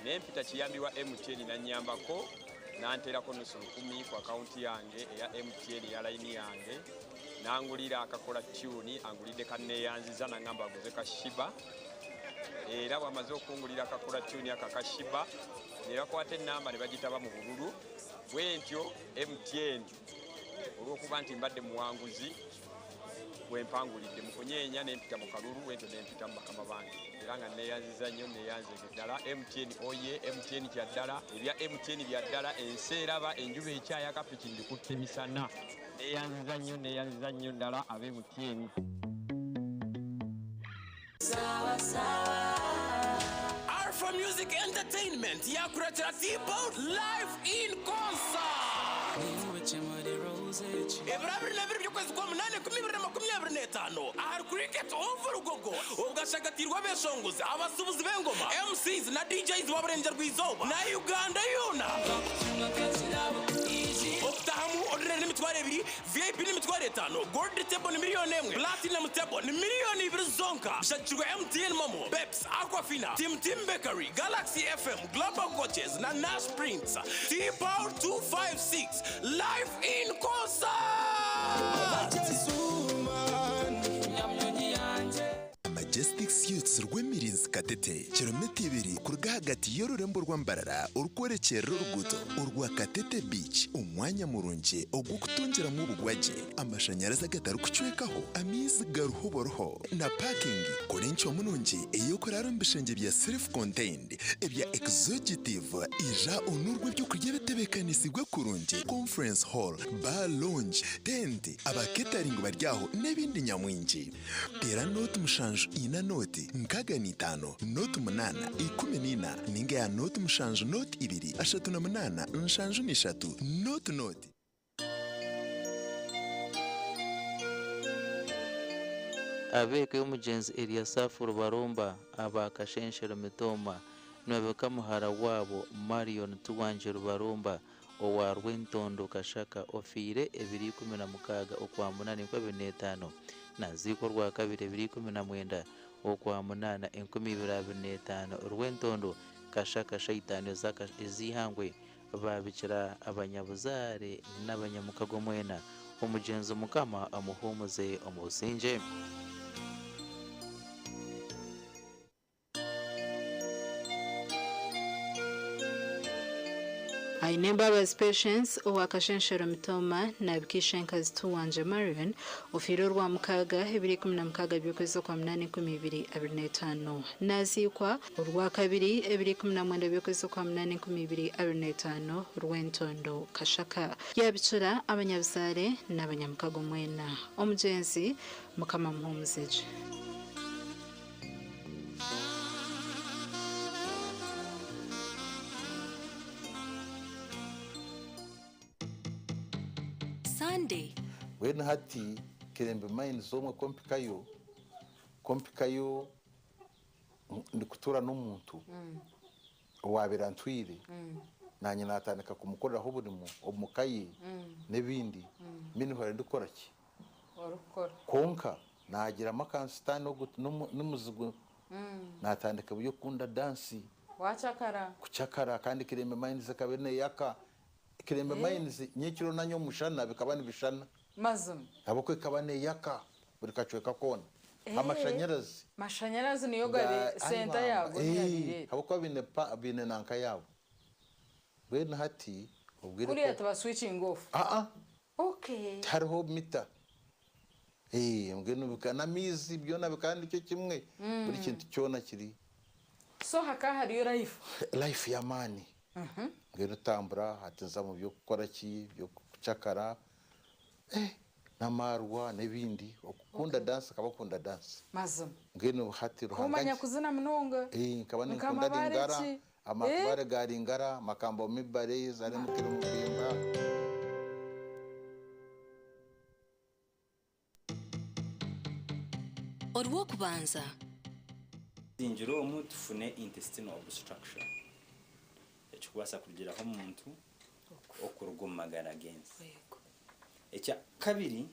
Nempita Kiyambi wa MTN nanyambako nanterako nusu lukumi ku akawunti yange eya MTN eya layini yange nangulira akakola tune angulidde ka neyanziza nangamba aguze ka Shiba era bwamaze okungulira akakola tune ako aka Shiba nebakwata enamba nebagitaba mu bululu bwentyo MTN olwokuba nti mbadde muwanguzi wempangulidde mu kunyeenya nempita mu kalulu bwentyo nempita mu bakama bange era nga neyanziza nnyo neyanzeege ddala MTN oye MTN kya ddala ebya MTN bya ddala ensi eraba enjuba ekyayaka piki ngikutte misana neyanziza nnyo neyanziza nnyo ddala abe MTN. Alpha Music Entertainment yakureetera T-Boat Live in Concert! Ebiro 22 by'okwezi kwa munaana 2025 ahari Cricket Oval Lugogo obwo ashagatiirwe abeshongozi, abasuubuzi b'engoma, MCs na DJs ba Burengyerwa-izooba na Uganda yoona. Okutahamu orurere n'emitwaro ebiri, VIP ni mitwaro etaano, Gold Table ni miriyoni emwe, Platinum Table ni miriyoni ibiri zonka. Bishagikirwe MTN Momo, Peps, Aquafina, Tim Tim Bakery, Galaxy FM, Global Coaches na Nash Prints. T-Power 256 Live in Concert! Majestic Suites Rwemirinzi Katete, kilomita ibiri kuruga ahagati y'orurembo rwa Mbarara orikworekyerera oruguuto orwa Katete Beach, omwanya murungi ogw'okutungiramu obugwagye, amashanyarazi agatarikucwekaho, amaizi gariho buriho na paakingi. Kora encwamu nungi ey'okuraara omu bishengye bya self contained ebya executive. Ija onurwe eby'okurya ebitebeekanisiibwe kurungi, conference hall, bar lounge, tent, aba catering bari aho n'ebindi nyamwingi. Teera nooti mushanju ina nooti 65 nooti 8 14 ninga ya nooti mushanju nooti ibiri ashatu na munaana nshanju na ishatu nooti nooti. Ab'eka y'omugyenzi Eliasafu Rubarumba aba Kashenshero Mitooma nibabika muhara waabo Marion Tuwangye Rubarumba owa Rwentondo Kashaka ofiire ebiro 16 Okwamunana 2005 naziikwa Orwakabiri ebiro 19 Okwamunana 2025 Rwentondo Kashaka Shaitani ez'eihangwe baabikira abanyabuzaare n'abanyamukago mwena. Omugyenzi Mukama amuhuumuze omu busingye. Ainembabazi Patience owa Kashenshero Mitooma nabika ishenkazi Tuwangye Marion ofiire Orwamukaaga ebiro 16 by'okwezi Okwamunaana 2025. Naziikwa Orwakabiri ebiro 19 by'okwezi Okwamunaana 2025 Rwentondo Kashaka. Yabikira abanyabuzaare n'abanyamukago mwena. Omugyenzi Mukama amuhuumuze gye. Sunday. Mbwenu hati Kirembe Mines omwe ku mpikayo, ku mpikayo ndikutuura n'omuntu owaabaire antwire, naanye naatandika kumukoreraho oburimo omu ka ye n'ebindi, mbwenu mpora ndikukora ki? Orikukora. Kwonka naagiramu akansitaani ogu n'omuzigu naatandika eby'okukunda dansi. Waacakara. Kucakara kandi Kirembe Mines ekaba neeyaka. Kirembe Mines nyekiro na nyomushana bikaba nibishushana. Mazima. Ahabw'okuba ekaba neeyaka buri kacweka koona. Amashanyarazi. Mashanyarazi niyo gari senta yaago niyo yabaire eri. Ahabw'okuba baine pa baine nanka yaabo. Mbwenu hati obwire Kuriya tiba switching off. Aa. Okay. Tihariho mita. Ee, mbwenu bika n'amaizi byona bikaba nikyo kimwe. Buri kintu kyona kiri. So hakaba hariyo life. Life y'amaani. Mbwenu otambura hati nza mu by'okukora ki, by'okucakara, eh, n'amaarwa n'ebindi. Okukunda dansi nkaba nkunda dansi. Mazima. Mbwenu hati Ruhanga. Kumanya kuzina munonga. Eh, nkaba ninkunda Nkamabare Lingara, ki? amabare ga Lingara, Makambo Mibare, Zari Mukiri Mupimba. Orw'okubanza. Zingire omu tufune intestinal obstruction ekikubaasa kurugiraho omuntu okuruga omu magara g'ensi. Ekya kabiri,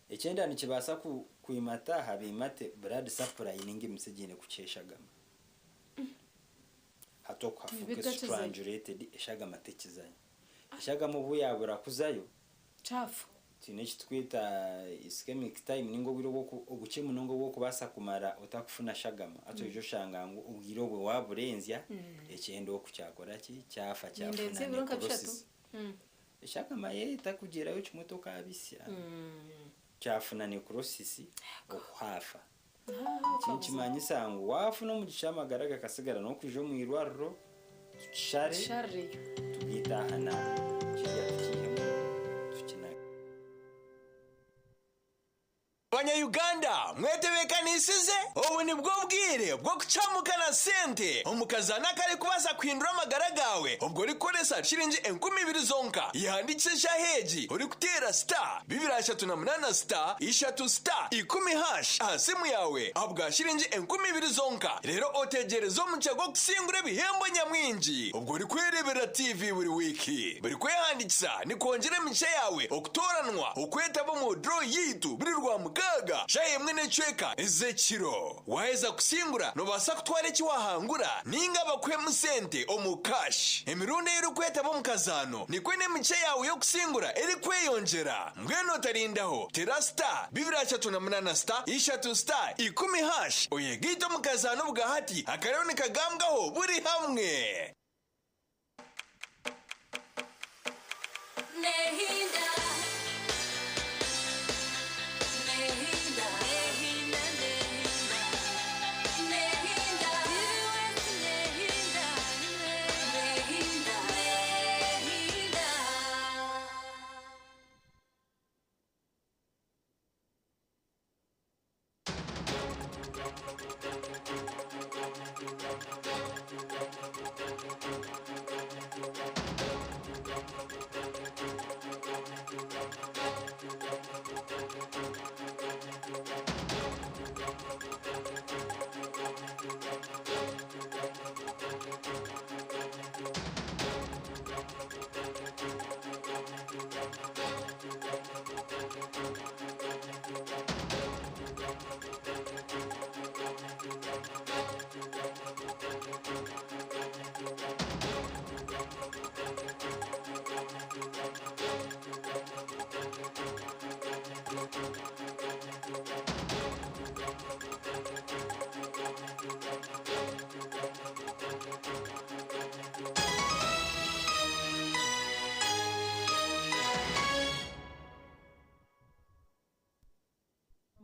ekyenda nikibaasa kwimata aha biimate blood supply ninga emitsi egiine kukyeshagama. Hati okuhafuuka Bitakizayo. strangulated eshagama tekizayo. Eshagama obu yaabura kuzayo, Kyafa. Twine eki tukweta ischemic time ninga obwire obukye munonga obw'okubaasa kumara otakufuna shagama. Hati oija oshanga ngu obwire obwe waaburenzya, ekyenda oku kyakora ki? Kyafa Nindeebya kyafuna ebiro nka bishatu. necrosis. Eshagama yo etakugyerayo kimwe tokaabisya. Kyafuna necrosis oku haafa. Eki nikimanyisa ngu waafuna omugisha amagara gakasigara n'okwija omu irwariro tukishare, Tushareyo. tugaite aha n'aha, kirya tukiihemu tukinage. Banya-Uganda mwetebeekanisize? Obu nibwo bwire bw'okucamuka na sente omu kazaano akarikubaasa kuhindura amagara gaawe obwo orikukoresa shiringi 2000 zonka. Yehandiikise eshaaha egi orikuteera star 238 star 3 star 10 hash aha simu yaawe ahabwa shiringi 2000 zonka reero otegyereze omugisha gw'okusingura ebihembo nyamwingi obwo orikwereeberera TV buri wiiki. Buri kwehandiikisa nikwongyera emigisha yaawe okutooranwa okwetaba omu draw yaitu buri Rwamukaaga shaaha emwe n'ekicweka ez'ekiro. Waaheza kusingura noobaasa kutwara eki waahangura nainga bakuhemu sente omu cash. Emirundi ei orikwetaba omu kazaano nikwo n'emigisha yaawe y'okusingura erikweyongyera. Mbwenu otarindaho, teera star 238 star 3 star 10 hash oyegaite omu kazaano obwahati akariho nikagambwaho buri hamwe. Nehinda, nehinda, nehinda, nehinda, nehinda, nehinda, nehinda.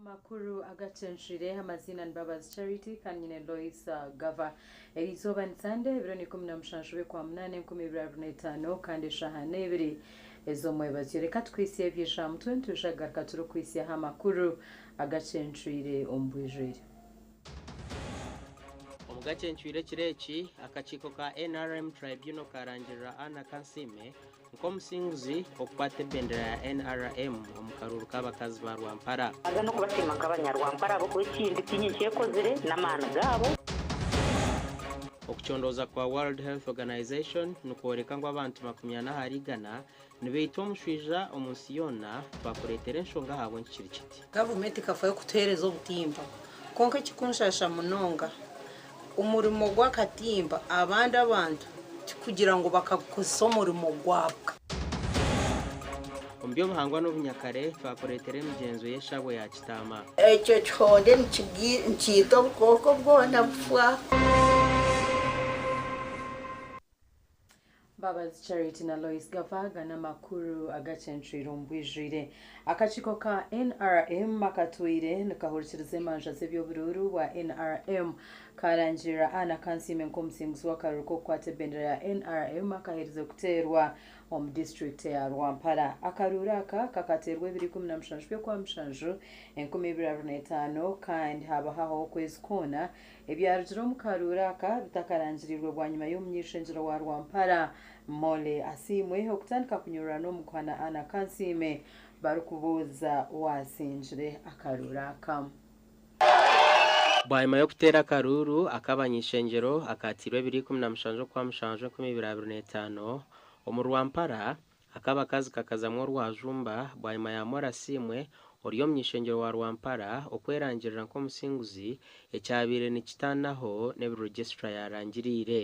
Amakuru agacenshire amaziina ni Mbabazi Charity kandi nyine Lois Gava. Erizooba ni Sande ebiro ni 17 by'Okwamunaana 2025 kandi eshaaha n'ebiri ez'omwebazyo. Reka tukwitsye eby'eshaaha mutwe nitwija kugaruka turikwitsyaho amakuru agacencwire omu bwijwire. Omu gacencwire ekiro eki, akakiiko ka NRM Tribunal karangirira Anna Kansiime nk'omusinguzi okukwata ebendera ya NRM omu karuuru k'abakazi ba Rwampara. Haza n'okubasiima nk'abanyarwampara ahabw'okuba ekindi tiinye nkyekozire n'amaani gaabo. Okucondooza kwa World Health Organization nikworeka ngu abantu 40 ahari igana nibaitwa omushwija omu nsi yoona, twakureetera enshonga ahabw'enki kiri kiti. Gavumenti ekafayo kutuheereza obutimba kwonka ekikunshasha munonga omurimo gw'akatimba abandi abantu tikugira ngu bakagukozesa omurimo gwabwo. Omu by'obuhangwa n'obunyakare twakureetera emigyenzo y'eshabwe ya kitaama. Ekyo kihonde nikiita obukooko bwona bufa. Mbabazi Charity na Lois Gava n'amakuru agacencwire omu bwijwire. Akakiiko ka NRM akatwire nikahurikiriza emanja z'eby'oburuuru bwa NRM karangirira Anna Kansiime nk'omusinguzi w'akaruuru k'okukwata ebendera ya NRM akaherize kuteerwa omu disiturikiti ya Rwampara. Akaruuru aka kakateerwa ebiro 17 by'Okwamushanju 2025 kandi haaba haahwaho okwezi kwona ebyarugire omu karuuru aka bitakarangiriirwe bwanyima y'omuny'eishengyero wa Rwampara Molly Asiimwe okutandika kunyurura n'omukuhana Anna Kansiime barikubuuza owaasingire akaruuru aka. Bwanyima y'okuteera akaruuru ak'abany'eishengyero akaateirwe ebiro 17 Okwamushanju 2025 omu Rwampara, ak'abakazi kakazamu orwajumba bwanyima ya Molly Asiimwe ori omuny'ishengyero wa Rwampara okwerangirira nk'omusinguzi ekyabaire nikitaanaho n'ebi Registrar yarangiriire.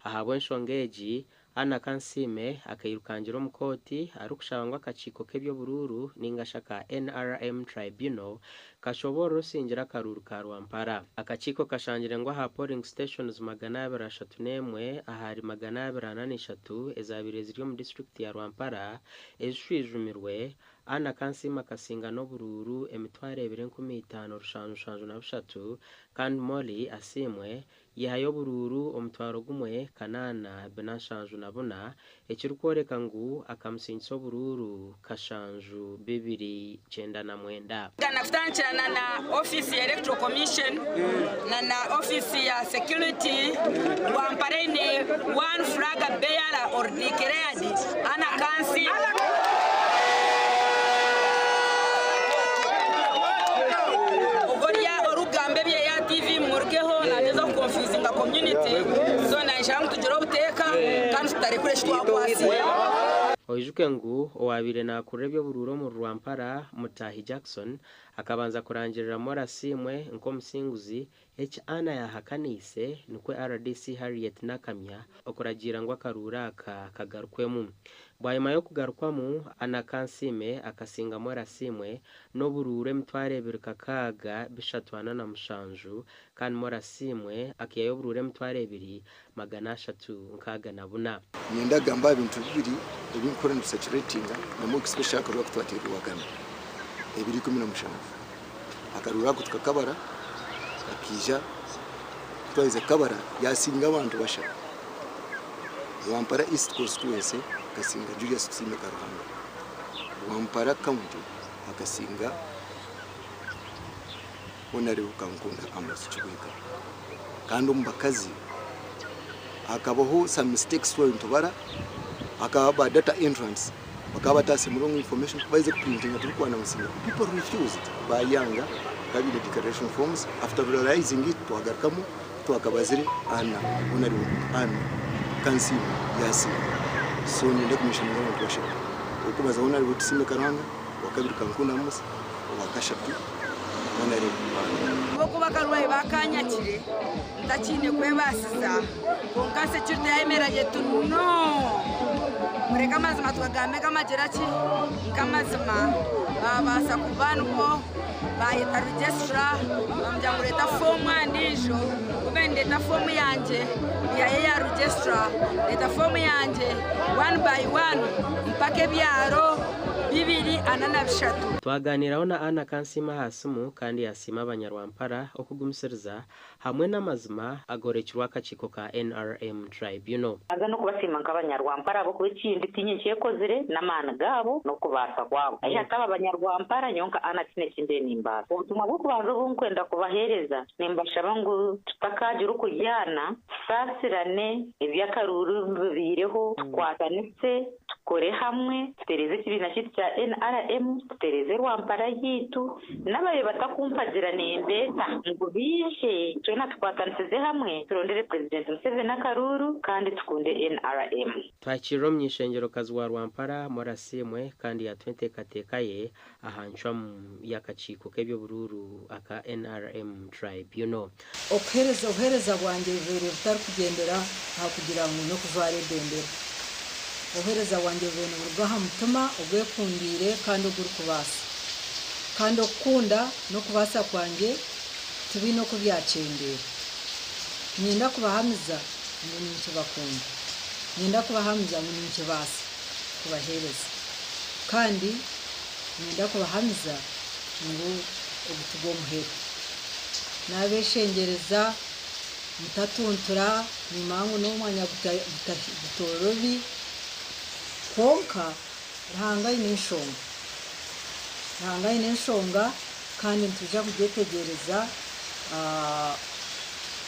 Ahabw'enshonga egi, Anna Kansiime akairukangira omu kooti arikushaba ngu akakiiko k'eby'oburuuru ningashi aka NRM Tribunal kashoboorore osingire akaruuru ka Rwampara. Akakiiko kashangire ngu aha polling stations 231 ahari 243 ezabaire ziri omu disiturikiti ya Rwampara ezishwijumirwe, Anna Kansiime akasinga n'oburuuru 2,5773 kandi Molly Asiimwe Yaihayo oburuuru 1,874, ekirikworeka ngu akamusingisa oburuuru 7299. Kutandikira na na ofiisi ya Electoral Commission na na ofiisi ya security, Rwampara eine one flag bearer or declared Anna Kansiime. Ogwo orikugamba ebye aha TV mumurugeho nagyezaho kuconfusinga community so nayeshaba ngu tugire obuteeka kandi tutarekura eki twakwatsire. Oijuke ngu owaabaire naakurira eby'oburuuru omuri Rwampara, Mutahi Jackson, akabanza kurangirira Moore Asiimwe nk'omusinguzi, eki Anna yaahakaniise, nikwo rdc Harriet Nakamya okuragiira ngu akaruuru aka kagarukwemu. Bwanyima y'okugarukwamu, Anna Kansiime akasinga Moore Asiimwe n'oburuuru 26,347 kandi Moore Asiimwe akaihayo oburuuru 2364. Niinyenda kugamba aha bintu bibiri ebi ndikukora nibisaturatinga na more especially akaruuru aku twateire Rwagana 2017. Akaruuru ako tukakabara akaija kutwaheza kukabara yasinga abantu bashatu. Rwampara East constituency akasinga Julius Tusiime Karuhanga, Rwampara County akasinga Honarebo Kankunda Amos Kibwika. Kandi omu bakazi hakabaho some mistakes twaba nitubara, hakaba ba data entrants bakaba bataasemu wrong information, ku baheze kuprintinga turikuannouncinga people refused bayanga bakaba baine declaration forms after realizing it twagarukamu twakabazire Anna Honarebo Anna Kansiime yasiima. So niinyenda kumentioninga abantu bashatu, ow'okubanza Honarebo Tusiime Karuhanga, owakabiri Kankunda Amos, owakashatu Honarebo Anna. Ahabw'okuba akarwaire baakanyakire ntakiine kwebaasiza, kwonka security yayemera gye eti no! Mureke amazima tugagambe nk'amagira ki? Nk'amazima. Baabaasa kuba nibwo baayeta registrar bamugira ngu reeta foomu endiijo, kube nindeeta foomu yangye nyihayo eya registrar, ndeeta foomu yangye one by one mpaka ebyaro 243. Twaganiiraho na Anna Kansiime aha simu kandi yasiima abanyarwampara okugumisiriza hamwe n'amazima agoorekirwe akakiiko ka NRM Tribunal. Haza n'okubasiima nk'Abanyarwampara ahabw'okuba ekindi tiinye nkyekozire n'amaani gaabo n'okubaasa kwabo. Ahi hataba Banyarwampara, nyowe nka Anna tihaine eki mbaire nimbaasa. Obutumwa bw'okubanza obu nkwenda kubaheereza, nimbashaba ngu tutakaagira okuryana, tusaasirane, eby'akaruuru bibaireho, tukwatanise, Tukore hamwe tutereeze ekibiina kyaitu kya NRM, tutereeze Rwampara yaitu. N'ababaire batakumpagira nimbeeta ngu baije twena tukwatanisize hamwe turondere Purezidenti Museveni akaruuru kandi tukunde NRM. Twakirire omuny'eishengyerokazi wa Rwampara, Moore Asiimwe kandi yaatuha enteekateeka ye aha ncwamu y'akakiiko k'eby'oburuuru aka NRM Tribunal. Okuheereza obuheereza bwangye bubaire butarikugyendera aha kugira ngu n'okujwara ebendera. Obuheereza bwangye bubaire niburuga aha mutima ogwekundiire kandi ogurikubaasa. Kandi okukunda n'okubaasa kwangye tibiine oku byakyendeera. Niinyenda kubahamiza ngu ninkibakunda. Niinyenda kubahamiza ngu ninkibaasa kubaheereza. Kandi niinyenda kubahamiza ngu ogu tigwo muheru. Naabeshengyereza mutatuntura, nimanya ngu n'omwanya gutoorobi, kwonka Ruhanga aine enshonga. Ruhanga aine enshonga kandi nitwija kugyetegyereza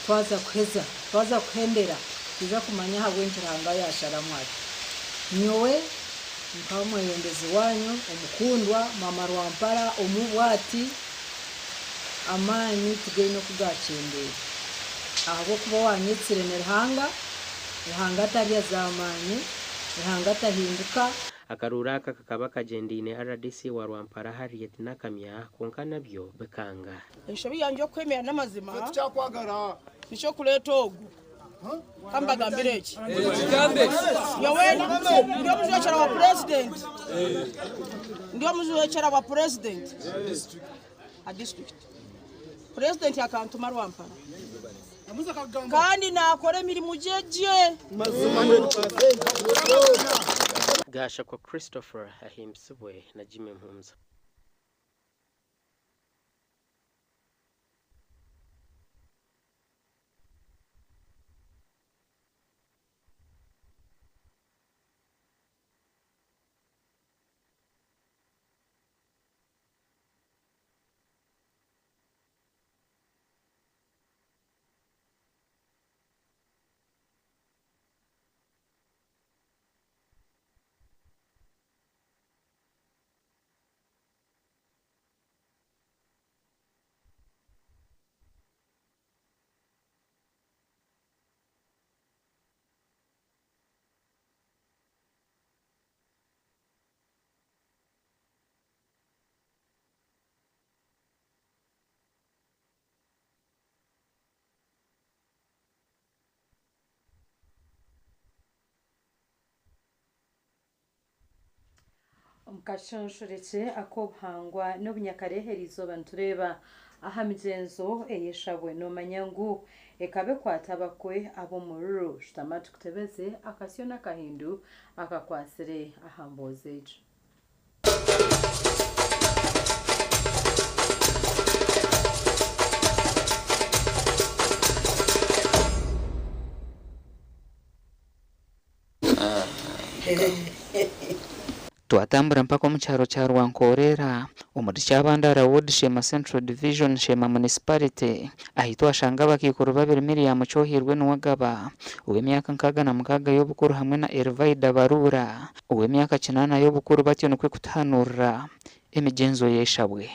twaza kuheza, twaza kuhendera, nitwija kumanya ahabw'enki Ruhanga yaasharamu atyo. Nyowe nk'omwebembezi waanyu omukundwa, Maama Rwampara, omubwati, Amaani tigaine oku gaakyendeera, ahabw'okuba owaanyetsire ni Ruhanga, Ruhanga tarya zaamaani, Ruhanga tahinduka. Akaruuru aka kakaba kagyendeine RDC wa Rwampara Harriet Nakamya kwonka nabyo bikanga. Enshobi yangye y'okwemera n'amazima nikyo kureeta ogu. Kambagambire eki. Nyowe ndi omujwekyera wa purezidenti. Ndi omujwekyera wa purezidenti a district. Purezidenti akantuma Rwampara. Kandi naakora emirimu gye gye. Gashakwa Christopher ahimbisibwe na Jimmy Mhumza. Omu kashonshorekye ak'obuhangwa n'obunyakare eriizooba nitureeba aha migyenzo ey'eshabwe. Noomanya ngu ekaba ekwata abakwe ab'omururu. Shutama tukutebeze akasyo n'akahindu akakwatsire aha mboozi egyo. Twatambura mpaka omu kyaro kya Rwankorera omuri Kyabandara Ward Sheema Central Division Sheema Municipality ahi twashanga abakaikuru babiri Miriam Kyohirwe Nuwagaba ow'emyaka 66 y'obukuru hamwe na Elvaida Baruura ow'emyaka 80 y'obukuru batyo nikwo kutuhanurira emigyenzo y'eshabwe.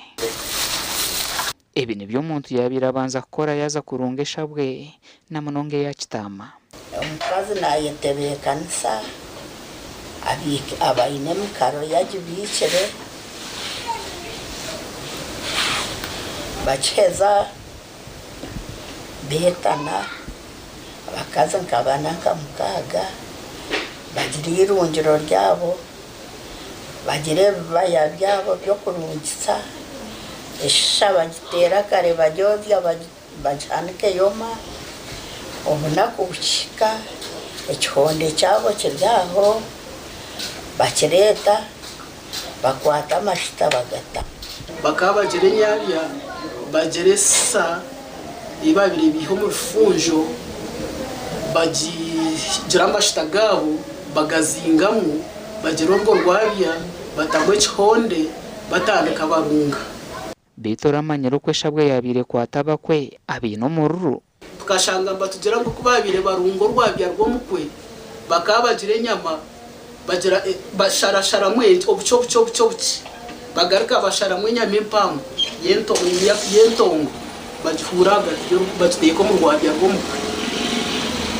Ebi nibyo omuntu yaabaire abanza kukora yaaza kurunga eshabwe na munonga eya kitaama. Omukazi naayetebeekanisa aba aine emikaro ye agibiikire, bakiheza beetana abakazi nka bana nka mukaaga bagira eirungiro ryabo, bagira ebibaya byabo by'okurungisa, eshisha bagiteera kare bagyozya bagihanike yoma, obunaku bukihika ekihonde kyabo kiri aho bakireeta bakwata amashuta bagatamu. Bakaba bagira enyabya, bagira esisa ei baabaire baiha omu bifunjo, bagigira amashuta gaabo bagazingamu, bagira orwo rwabya, batamu ekihonde, batandika barunga. Beitu oramanyire oku eshabwe yaabaire ekwata abakwe abaine omururu? Tukashanga nibatugira ngu ku baabaire barunga orwabya rw'omukwe, bakaba bagira enyama bagira basharasharamu obukye obukye obukye obukye, bagaruka basharamu enyama empango y'entongo bagihuura ahagati bagiteeka omu rwabya rw'omukwe.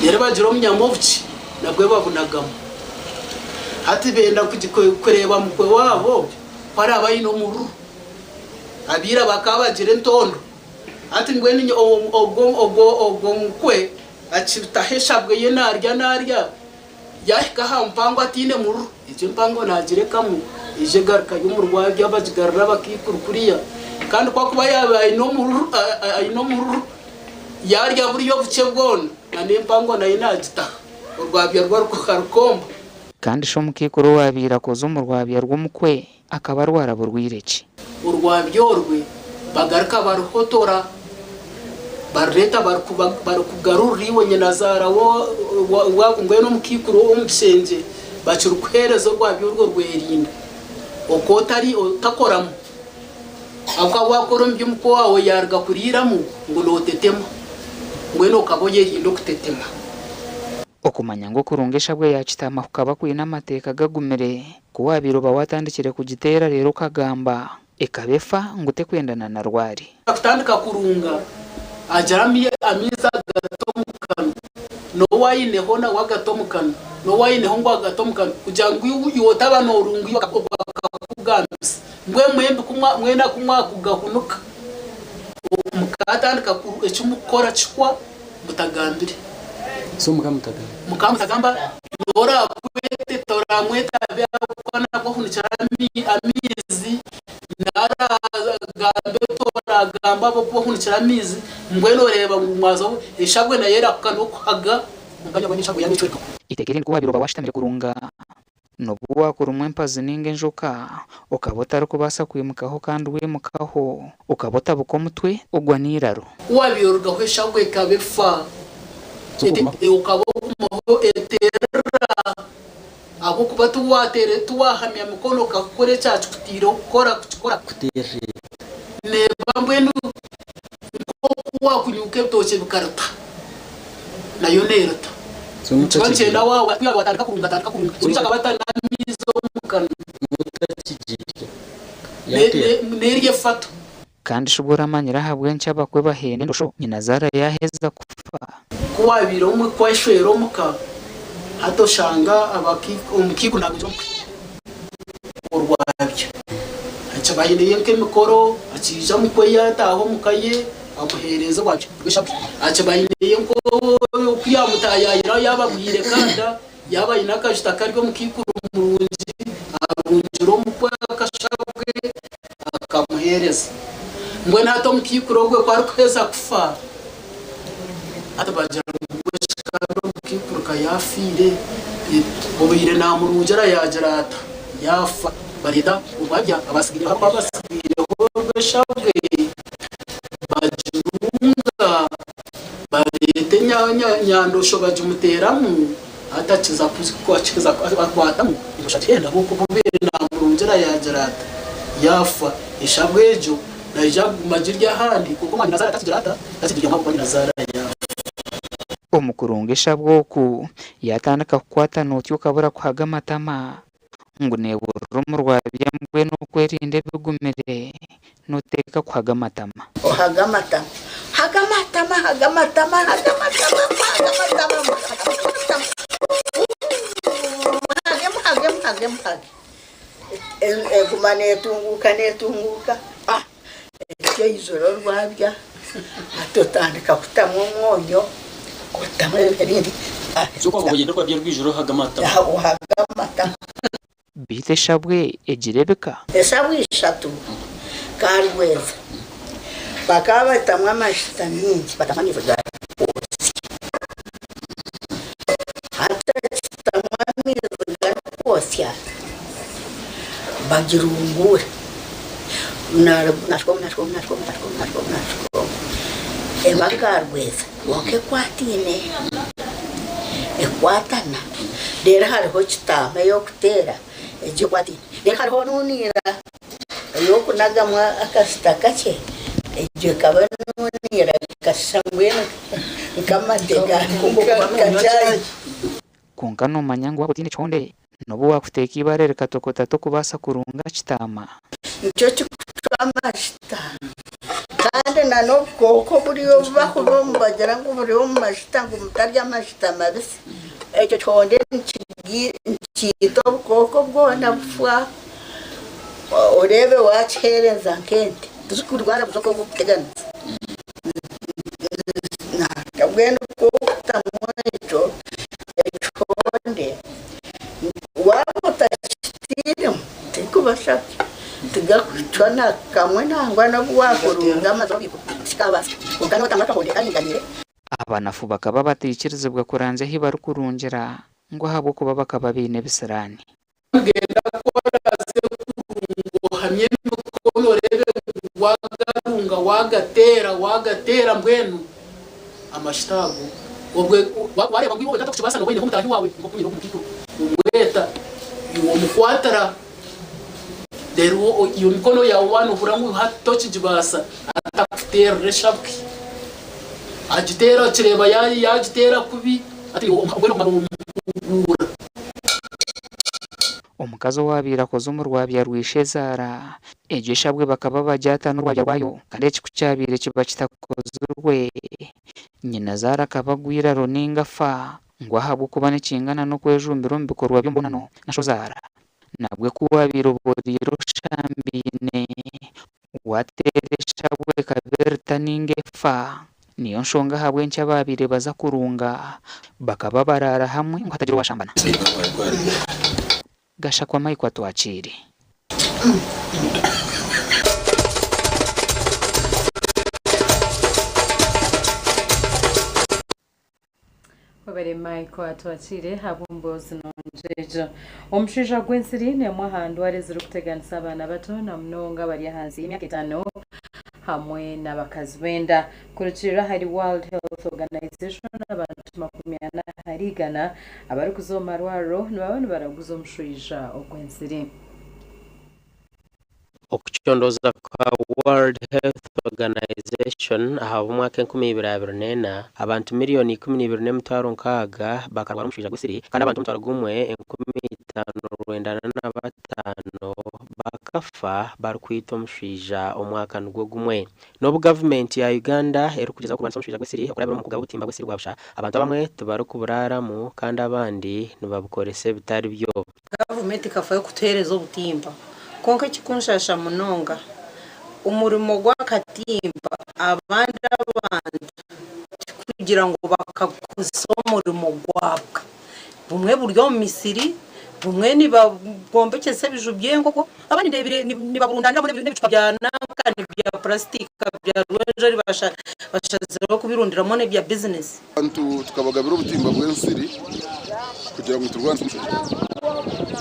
Reero bagira obunyama obukye nabwo babunagamu. Hati benda kureeba mukwe waabo ku araabe aine omururu. Abaira bakaba bagira entondo. Hati mbwenu ogwo mukwe akitaho eshabwe ye naarya naarya, yaahika aha mpango ataine mururu, egyo empango naagirekamu eija egarukayo omu rwabya bagigarura abakaikuru kuriya. Kandi ku akuba yaaba aine omururu, yaarya buriya obukye bwona, n'empango nayo naagitaha, orwabya rwe arukomba. Kandi shi omukaikuru owaabaire akoza omu rwabya rw'omukwe akaba arwara burwaire ki? Orwabya orwe bagaruka baruhotora, barureeta barukugarurira iwe nyinazaara mbwenu omukaikuru ow'omu kishengye bakirukuheereza orwabya orwo rwerinda okwo otari otakoramu. Ahabw'okuba waakora omu by'omukwe waawe yaaruga kuriiramu ngu nootetema, mbwenu okaba oyerinda okutetema. Okumanya ngu okurunga eshabwe ya kitaama kukaba kwine amateeka gagumire, ku waabaire oba waatandikire kugiteera reero okagamba, ekaba efa ngu tekwendana na rwari. Kutandika kurunga, agira amaizi agata omu kanwa. N'owaineho nawe agate omu kanwa, n'owaineho ngu agate omu kanwa, kugira ngu iwe otaba noorunga iwe akakugambisa. Mbwenu mwembi ku mwena ku mwakugahunika, mukaatandika eki mukukora kihwa mutagambire. So mukaba mutagamba? Mukaba mutagamba, n'oraakwete toraamweta abe ahabw'okuba nabwo ahunikire amaizi, n'araagambe toragamba ahabw'okuba ohunikire amaizi, mbwenu oreeba ngu mwaza eshabwe nayo erahuka n'okuhaga kwonka nyowe n'eshabwe yaaba ecwekaho. Eiteeka erindi ku waabaire oba waashutamire kurunga, n'obu waakurumwa empazi nainga enjoka, okaba otarikubaasa kwimukaho kandi waimukaho, okaba otabuka omutwe ogwa n'eiraro. Ku waabaire orugaho eshabwe ekaba efa, okaba ogumaho eterera ahabw'okuba tiwaahamya mikono okakora ekyakikutaireho kukora kukikora. Neeba mbwenu nk'oku waakunyuuka ebitookye bikaruta, nayo neeruta. Nikiba nikyenda waaba waatandika kurunga atandika kurunga. Ekyo akaba ata n'amaizi omu kanwa. N'eryo efato. Kandi shi obwo oramanyire ahabw'enki abakwe bahenda endosho nyinazaara yaaheza kufa? Ku waabaire omwe kweshwera omuka, hati oshanga omukiiko naagugira omukwe orwabya. Akiba aineyo nk'emikoro, akiija omukwe yaataaha omuka ye amuheereza orwabya rw'eshabwe. Akiba aineyo nk'oku yaamutaayaayira yaaba abwire kanda, yaaba aine akajuta kari omukiikuru murungi, arungira omukwe akashabwe akamuheereza. Mbwenu hati omukiikuru ogwe ku arikuheeza kufa, hati bagira ngu mbwenu kandi omukiikuru ka yaafiire, obaire naamurungira yaagira ata? Yaafa. Bareeta orwabya abaatsigaireho ahabw'okuba abatsigaireho orw'eshabwe bagirunga, bareeta enyandosho bagimuteeramu, hati akiza akwatamu endosho agihenda ahabw'okuba obaire naamurungira yaagira ata? Yaafa. Eshabwe egyo naija kuguma agirye ahandi kwonka omwanyinazaara atakigira ata? Atakigiryamu ahabw'okuba nyinazaara yaafa. Omu kurunga eshabwe oku, yaatandika kukwatana otyo okabura kuhaga amatama ngu neeburira omu rwabya mbwenu okwerinda ebigumire nooteeka kuhaga amatama. Ohaga amatama, haga amatama, haga amatama, haga amatama, haga amatama, haga amatama, muhage, muhage, muhage, muhage. Eguma neetunguuka, neetunguuka, etyo eijura orwabya, hati otandika kutamu omwonyo, otamu ebindi. So kwaba oyenda orwabya rwijura ohaga amatama? Ohaga amatama. Beitu eshabwe egira ebika? Eshabwe ishatu Karweza bakaba batamu amashita mingi, batamu amaizi garikwotsya. Hati ekitamu amaizi garikwotsya bagirungure nashuka omu nashuka omu nashuka omu nashuka omu nashuka omu nashuka omu eba Karweza kwonka ekwataine ekwatana reero hariho kitaama ey'okuteera egyo ekwataine reero hariho nuniira ey'okunagamu akasita kakye egyo ekaba enuniira ekashusha mbwenu nk'amate ga chai. Kwonka noomanya ngu waaba otaine kihonde, n'obu waakuteeka eibaare rikatokota tokubaasa kurunga kitaama. Nikyo kikucwa amashita. Kandi na n'obukooko buriya obu bakuba omu bagira ngu buri omu mashita ngu mutarya amashita mabisi. Ekyo kihonde nikiita obukooko bwona bufa. Oreebe waakiheereza nk'ente tizikurwara butoka obukuteganisa. Mbwenu ku okutamu ekyo ekihonde waaba otakitairemu tirikubasha tigakucwa na kamwe nangwa n'obu waakurunga amazima tikaabaasa kwonka nootamu akahonde karinganiire. Abanafu bakaba bataikirizibwa kuranzya ahi barikurungira ngu ahabw'okuba bakaba baine ebisiraani. Genda kora sekurungu ohamye emikono oreebe ngu wagarunga wagateera wagateera mbwenu amashita ago obwe wareeba ngu iwe wenka tokukibaasa nooba oineho mutaahi waawe nk'oku nyine ogu mukaikuru omweta iwe omukwatira reero iyo mikono yaawe waaba nohurira ngu hati tokigibaasa atakuteerera eshabwe agiteera okireeba yagiteera kubi hati iwe mbwenu oguma nomuhuguura. Omukazi owaabaire akoze omu rwabya rwa ishezaara, egyo eshabwe bakaba bagyata n'orwabya rwayo, kandi eki ku kyabaire kiba kitakozirwe, Nyinazaara akaba agwa eiraro nainga afa ngu ahabw'okuba nikingana n'okwejumbira omu bikorwa by'omubonano na shozaara. Nabwe ku waabaire oba oriire oshambaine, waateera eshabwe ekaba erita nainga efa. Niyo nshonga ahabw'enki abaabaire baza kurunga bakaba baraara hamwe ngu hatagira owaashambana. Gashakwa Mike Atwakiire. Webare Michael Atwakiire ahabw'emboozi nungi egyo. Omushaija gw'ensiri n'emwe aha ndwara ezirikuteganisa abaana bato na munonga abari ahansi y'emyaka etaano hamwe n'abakazi b'enda. Kurugiirira ahari World Health Organization, abantu 40 ahari 100 abarikuza omu marwariro nibaba nibaraguza omushaija ogw'ensiri. Okucondooza kwa World Health Organization ahabw'omwaka 2024, abantu miriyoni 12,600 bakarwara omushaija gw'esiri kandi abantu 1,595 bakafa barikwitwa omushaija omwaka nigwo gumwe. N'obu gavumenti ya Uganda erikugyezaho kurwanisa omushaija gw'esiri okurabira omu kugaba obutimba bw'esiri bwa busha, abantu abamwe tibarikuburaaramu kandi abandi nibabukoresa ebitari byo. Gavumenti ekafayo kutuheereza obutimba kwonka ekikunshasha munonga omurimo gw'akatimba abandi abantu tikugira ngu bakagukozesa omurimo gwabwe. Bumwe buri omu misiri, bumwe nibabwombekyesa ebiju by'enkoko abandi ndeebire nibaburundaniramu n'ebicupa bya nankani bya purasitika bya rwenzori bashazireho kubirundiramu n'ebya bizinesi. Abantu tukabagabira obutimba bw'ensiri kugira ngu turwanise omushaija.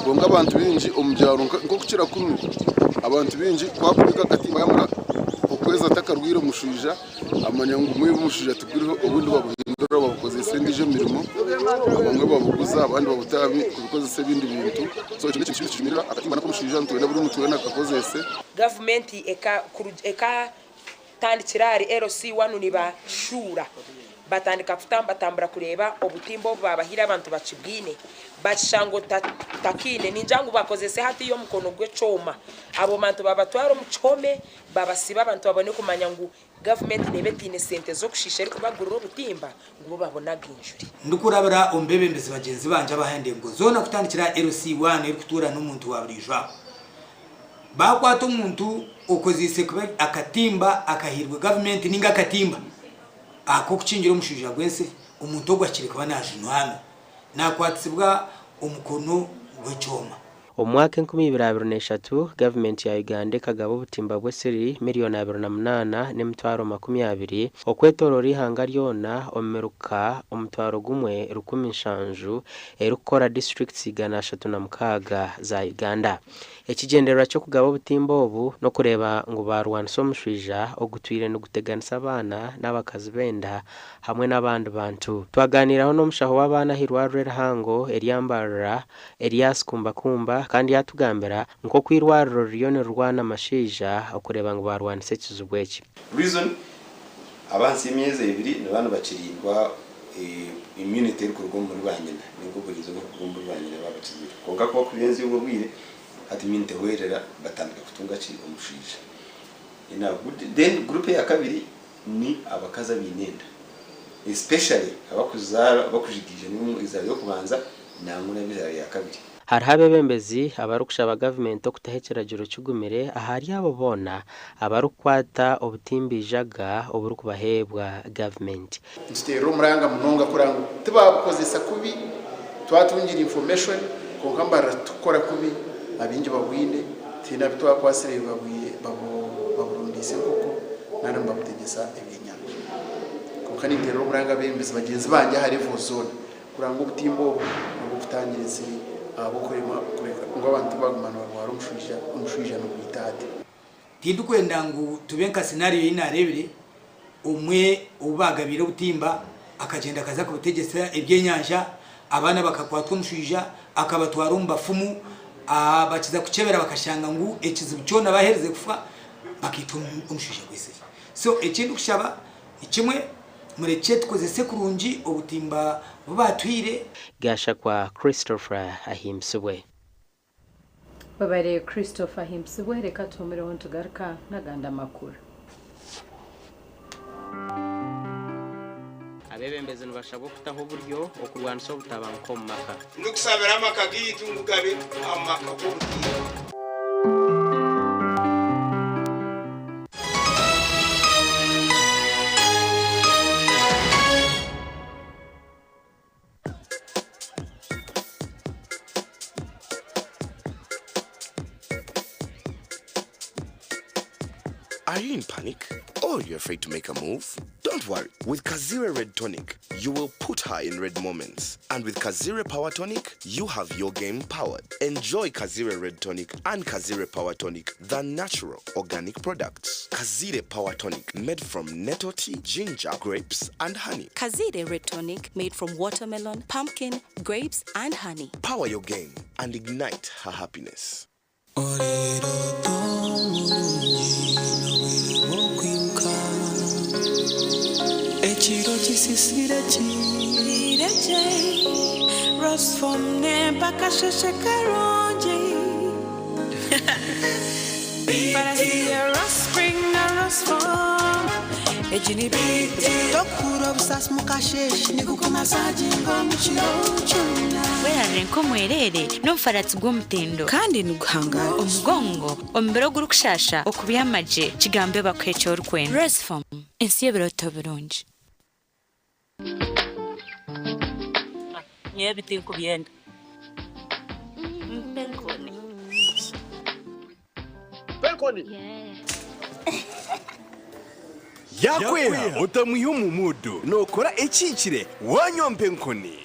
Kwonka abantu baingi omu byaro nk'okukira kunu, abantu baingi ku arikubika akatimba yamara okwezi atakarwaire omushaija, amanya ngu mbwenu omushaija tiguriho obundi babuhindura babukozesa endiijo mirimo, abamwe babuguza abandi babuta aha kubikozesa ebindi bintu. So ekyo n'ekintu kimwe nikijumirira akatimba n'ak'omushaija nitwenda buri muntu weena akakozese. Gavumenti Tandikira ahari LC wanu nibashuura batandika kutambatambura kureeba obutimba obu babahaire abantu bakibwine bakishanga otakiine ningira ngu bakozese hatiiya omukono gw'ekyoma abo bantu babatwara omu kihome babasiba abantu babone kumanya ngu gavumenti neeba etaine sente z'okushiisha erikubagurira obutimba ngu bo babone againjure. Ndikurabira omu beebembezi bagyenzi bangye abaha endengo zoona kutandikira aha LC wanu erikutuura n'omuntu wa buriijo aho. Baakwata omuntu okozeise kubi akatimba akahairwe gavumenti ninga akatimba ak'okukingira omushaija gw'ensiri, omuntu ogwo ahikire kuba naajunanwa, naakwatisibwa omukono gw'ekyoma. Omu mwaka 2023, gavumenti ya Uganda ekagaba obutimba bw'esiri miriyoni 28 n'emitwaro 20 okwetooroora eihanga ryona omu miruka 1,070 erikukora disiturikiti 306 za Uganda. Ekigyendererwa ky'okugaba obutimba obu n'okureeba ngu baarwanisa omushwija ogutwire niguteganisa abaana n'abakazi b'enda hamwe n'abandi bantu. Twaganiiraho n'omushaho w'abaana ah'eirwariro erihango erya Mbarara, Elias Kumbakumba kandi yaatugambira nk'oku eirwariro ririyo nirirwana amashaija okureeba ngu baarwanisa ekizibu eki. Reason, Abahansi y'emyezi ebiri nibaba nibakirindwa immunity erikuruga omuri banyina ninga oburinzi oburikuruga omuri banyina baaba bakiziire. Kwonka ku bakurenza obwo obwire, hati immunity ehwerera batandika kutunga ki? Omushaija. In a good then group eya kabiri ni abakazi abaine enda especially abakuzaara abakujigiija eizaara ry'okubanza nangwa n'ab'eizaara rya kabiri. Hariho abeebembezi abarikushaba gavumenti okutaho ekiragiro kigumire ahari abo boona abarikukwata obutimba eijaga oburikubaheebwa gavumenti. Nituteerera omuranga munonga kureba ngu tibaabukozesa kubi, twatungire information kwonka mbarira titukukora kubi, abaingi babwine, tihaine abu twakwatsire baburundiise enkoko nari nibabutegyesa ebyenyanja. Kwonka ninteerera omuranga abeebembezi bagyenzi bangye aha levels zoona Kuranga obutimba obu n'obw'okutangira ensiri ahabw'okurema kureka ngu abantu tibaguma nibarwara omushwija, omushwija nigwita hati. Tindikwenda ngu tube nka scenario ei naareebire, omwe ou baagabiire obutimba akagyenda akaza kubutegyesa ebyenyanja, abaana bakakwatwa omushwija akabatwara omu bafumu, bakiza kukyebera bakashanga ngu ekizibu kyona baaherize kufa bakaitwa omushwija gw'ensiri. So eki ndikushaba ni kimwe. Murekye tukozese kurungi obutimba bu baatuhaire. Gashakwa Christopher Ahimbisibwe. Webare Christopher Ahimbisibwe, reka tuhumireho nitugaruka n'agandi amakuru. Abeebembezi nibashabwa okutaho oburyo okurwanisa obutabanguko omu maka. Ndikusabira amaka gaitu ngu gabe amaka g'obutiinwa. Are you in panic? Or you're afraid to make a move? Don't worry. With Kazire Red Tonic, you will put her in red moments. And with Kazire Power Tonic, you have your game powered. Enjoy Kazire Red Tonic and Kazire Power Tonic, the natural organic products. Kazire Power Tonic, made from nettle tea, ginger, grapes, and honey. Kazire Red Tonic made from watermelon, pumpkin, grapes, and honey. Power your game and ignite her happiness. Ekiro kisisire kireje Rosfom mpaka sheshe karungi Farasiya Rospring na Rosfom Ejini biti Tokura obusasi mukasheshe nikukomasaginga omukiro kyona Werarire nk'omwereere n'omufaratsi gw'omutindo kandi niguhangara omugongo omubiri ogurikushasha okubyamagye kigambe bakuha eki orikwenda Rosfom ensi y'ebirooto birungi. Nyewe tinkubyenda mpenkoni Penkoni. Yakweha otamwiha omu mudu nokora ekiikire wanywa mpenkoni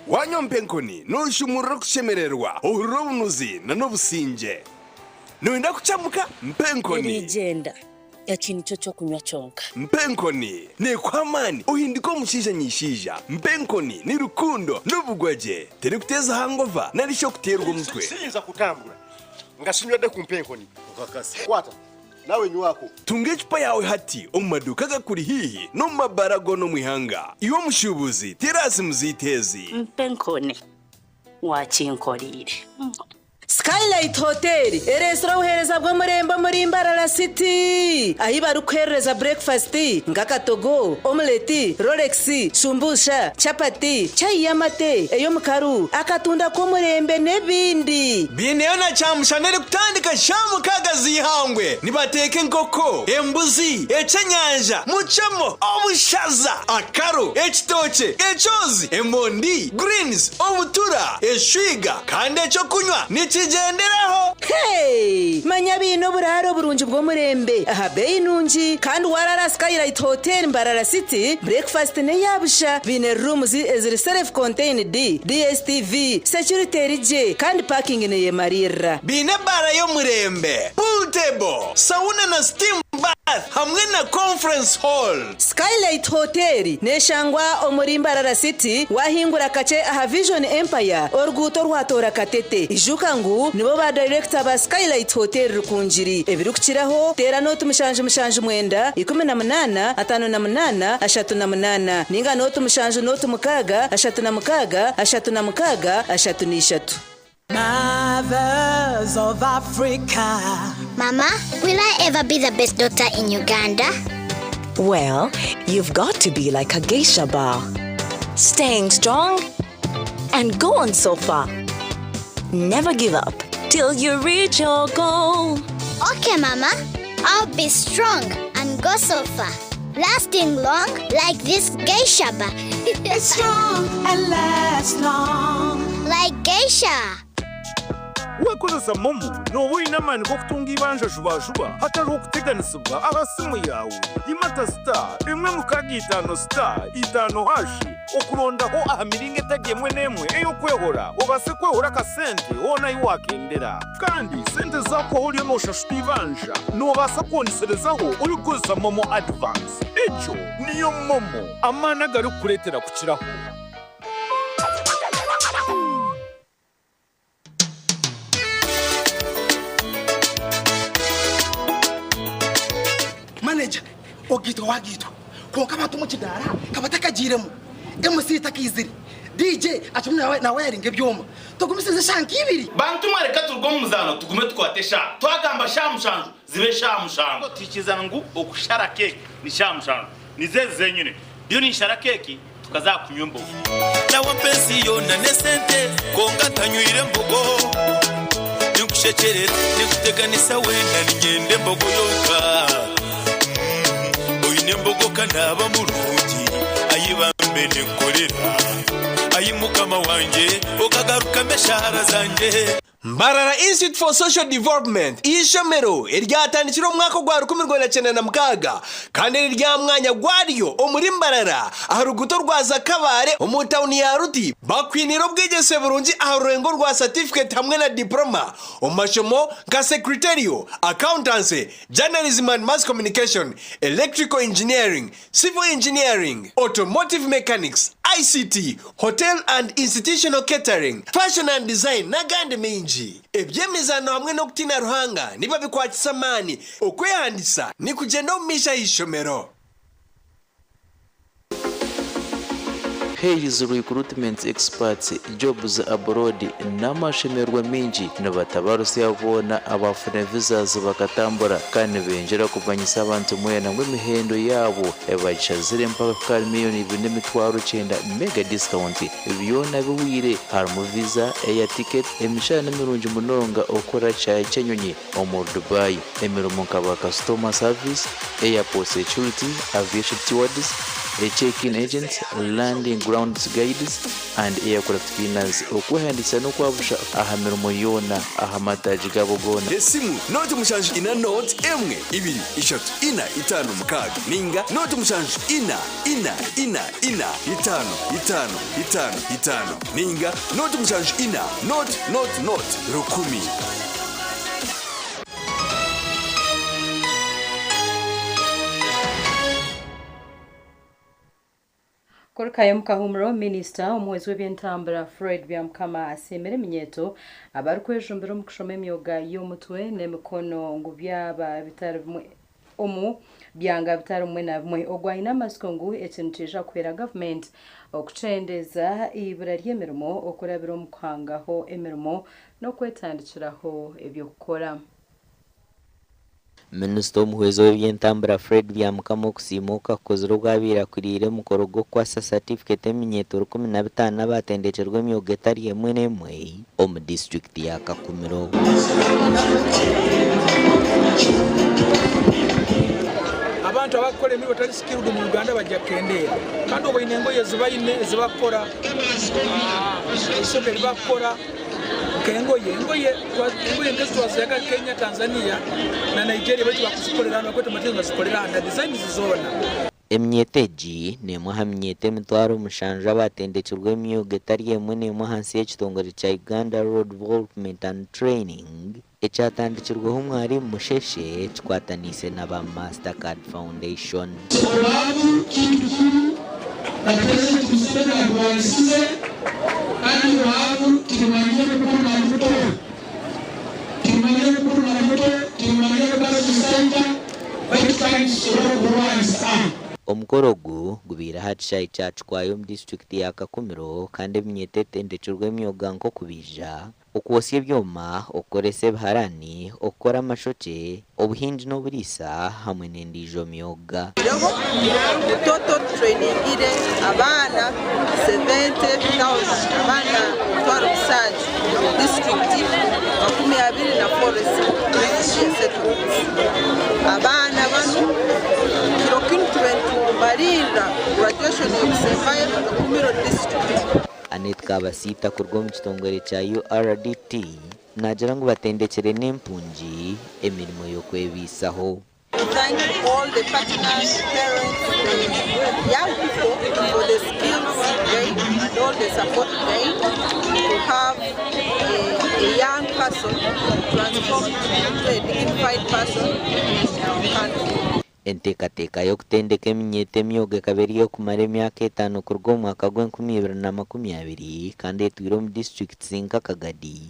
wanywa mpenkoni noshumurira okushemererwa ohurira obunuzi na n'obusinge noyenda kucamuka mpenkoni erigenda eki nikyo kyokunywa kyonka mpenkoni nekuha amaani ohindika omushaija nyishaija mpenkoni ni rukundo n'obugwagye terikuteza hangova nari shi okuteerwa omutwe Siyinza kutambula nga sinywedde ku mpenkoni. Kwata nawe nywako. Tunga ecupa yawe hati omu maduuka agakuri haihi n'omu mabara goona omu ihanga iwe omushuubuzi terasi muziteezi mpenkoni wakinkoriire Skylight Hotel eresire obuheereza bw'omurembe omuri Mbarara City ahi barikuherereza breakfast nk'akatogo, omeleti, rolex, shumbusha, chapati, chai y'amate, ey'omukaru, akatunda k'omurembe n'ebindi. Biineyo na kyamushana erikutandika sha 6 z'ihangwe nibateeka enkoko, embuzi, ekyenyanja, mucemo, obushaza, akaro, ekitookye, ekyozi, emondi, greens, obutura, eshwiga kandi ekyokunywa nikigyenderaho. Hey! Manya biine oburaro oburungi bw'omurembe aha beeyi nungi kandi warara Skylight Hotel Mbarara City breakfast n'eyabusha biine rooms eziri self contained DSTV security erigye kandi parking neyemarira. Biine ebara y'omurembe, pool table, sauna na steam bath hamwe na conference hall. Skylight Hotel neshangwa omuri Mbarara City wahingura kache aha Vision Empire oruguuto rwatora Katete ijuka ngu nibo ba director ba Skylight Hotel Rukungiri ebirikukiraho teera nooti 779 18 58 38 ninga nooti 7 nooti 6 36 36 33. Mothers of Africa. Mama, will I ever be the best doctor in Uganda? Well, you've got to be like a geisha bar. Staying strong and go on so far. Never give up till you reach your goal. Okay, Mama. I'll be strong and go so far. Lasting long like this geisha bar. Strong and last long. Like geisha. Wakozesa momo noba oine amaani g'okutunga ibanja juba hatariho okuteganisibwa aha simu yawe. Imata star 165 star 5 hashi okurondaho aha miringo etari emwe n'emwe ey'okwehora obaase kwehora akasente hoona ahi wakendera. Kandi sente zaakwaho oriyo nooshashura ibanja noobaasa kwongeserezaho orikukozesa momo advance. Ekyo niyo momo amaani agarikukureetera kukiraho. Manager ogitwa wagitwa konka abantu mu kidara kabatakagiremu MC takizire DJ atumwe nawe nawe yaringa ebyoma tugumisize shanka ibiri. Bantu mwareka turuge omu muzaano tugume tukwate sha twagamba sha 7 zibe sha 7 tukizana ngu okushara keki ni sha 7 nizezi zenyine ndiyo ninshara keki. Tukaza aha kunywa embogo. Nawe ampa ensi yoona n'esente kwonka ntanywire mbogo. Ninkushekyerera, ninkuteganisa weena niinyenda embogo yonka. Oine embogo ka naaba murungi, ayi bambe ninkukorera. Ayi Mukama wangye, okagarukamu eshaara zangye. Mbarara Institute for Social Development eishomero eryatandikire omu mwaka ogwa 1996 kandi eriri aha mwanya gwaryo omuri Mbarara aha ruguuto rwa Zakabare omu tauni ya Ruti bakwiniire obwegyese burungi aha rurengo rwa satifiketi hamwe na diploma omu mashomo nka Secretarial, Accountancy, Journalism and Mass Communication, Electrical Engineering, Civil Engineering, Automotive Mechanics, ICT, Hotel and Institutional Catering, Fashion and Design n'agandi maingi. Eby'emizaano hamwe n'okutiina Ruhanga nibabikwatisa amaani. Okwehandiisa nikugyenda omu maisho aha ishomero. Hays Recruitment Experts Jobs Abroad n'amashemererwa maingi nibatabarusya boona abaafuna visas bakatambura kandi nibengyera kumanyisa abantu mwena ngu emihendo yaabo bagishazire mpaka kuhika ahari miriyoni 2,900 mega discount byona bihweire harimu visa, air ticket, emishara nimirungi munonga okukora kishaayi ky'enyonyi omuri Dubai, emirimo nka ba customer service, airport security, aviation stewards, check-in agents, landing grounds guides and aircraft cleaners. Okwehandiikisa n'okwabusha aha mirimo yoona aha mataagi gaabo goona. Esimu, nooti mushanju ina nooti emwe ibiri ishatu ina itaano mukaaga ninga nooti mushanju ina ina ina ina itaano itaano itaano itaano ninga nooti mushanju ina nooti nooti nooti rukumi. Kurukayo omu kahumuro, Minisita omuhwezi w'eby'entambura Fred Byamukama asiimire eminyeeto abarikwejumbira omu kushoma emyoga y'omutwe n'emikono ngu byaba bitari bimwe omu byanga bitari bimwe na bimwe. Ogu aine amatsiko ngu eki nikiija kuhwera gavumenti okukyendeeza eibura ry'emirimo okurabira omu kuhangaho emirimo n'okwetandikiraho eby'okukora. Minisita omuhwezi ow'eby'entambura Fred Byamukama okusiima oku akukozire obu abaire akuriire omukoro gw'okukwasa satifiketi eminyeeto 15 abatendekyerwe emyoga etari emwe n'emwe omu disiturikiti ya Kakumiro. Abantu abakukora emirimo etari skilled omu Uganda bagya kukendeera kandi oboine engoye ezibaine ezibakukora, eisoke eribakukora. Nk'engoye, engoye engoye nk'ezi twazihaga Kenya, Tanzania na Nigeria baitu bakuzikorera hanu bakweta materials bazikorera hanu na designs zoona. Eminyeeto egi n'emwe aha minyeeto 7000 abatendekirwe emyoga etari emwe n'emwe ahansi y'ekitongore kya Uganda Rural Development and Training ekyatandikirweho Mwalimu Musheshe kikwataniise na ba Mastercard Foundation. Obwavu kintu kikuru na Purezidenti Museveni aburwanisize kandi obwavu tibumanyire mukuru na muto, tibumanyire mukuru na muto, tibumanyire mukazi musaija baitu kandi nitusobora kuburwanisa. Omukoro ogu gubaire aha kishaayi kya Kikwayo omu disiturikiti ya Kakumiro kandi eminyeeto etendekirwe emyoga nk'okubaija, Okwotsya ebyoma, okukoresa ebiharani, okukora amashokye, obuhingi n'oburiisa hamwe n'endiijo myoga. Oihireho ngu Toto tutrainingire abaana 70,000, abaana 70,000 omu disiturikiti 24 refugee settlements. Abaana banu kiro kinu tube nitumalirra graduation ey'okusembayo Kakumiro disiturikiti. Annet Kabasiita kuruga omu kitongore kya URDT naagira ngu batendekire n'empungi emirimo y'okwebaisaho. We thank all the partners, parents, the young people for the skills gained and all the support gained to have a, a young person transformed into a dignified person in our country. Enteekateeka y'okutendeka eminyeeto emyoga ekaba eri ey'okumara emyaka etaano kuruga omu mwaka gw'enkumi ibiri na makumi abiri kandi etwire omu disiturikiti nka Kagadi,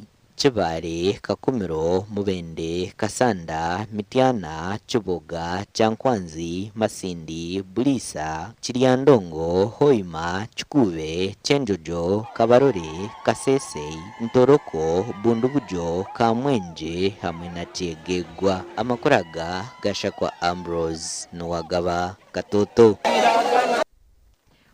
Kibaale, Kakumiro, Mubende, Kassanda, Mityana, Kiboga, Kyankwanzi, Masindi, Buliisa, Kiryandongo, Hoima, Kikuube, Kyenjojo, Kabarole, Kasese, Ntoroko, Bundibugyo, Kamwengye hamwe na Kyegegwa. Amakuru aga Gashakwa Ambrose Nuwagaba, Katoto.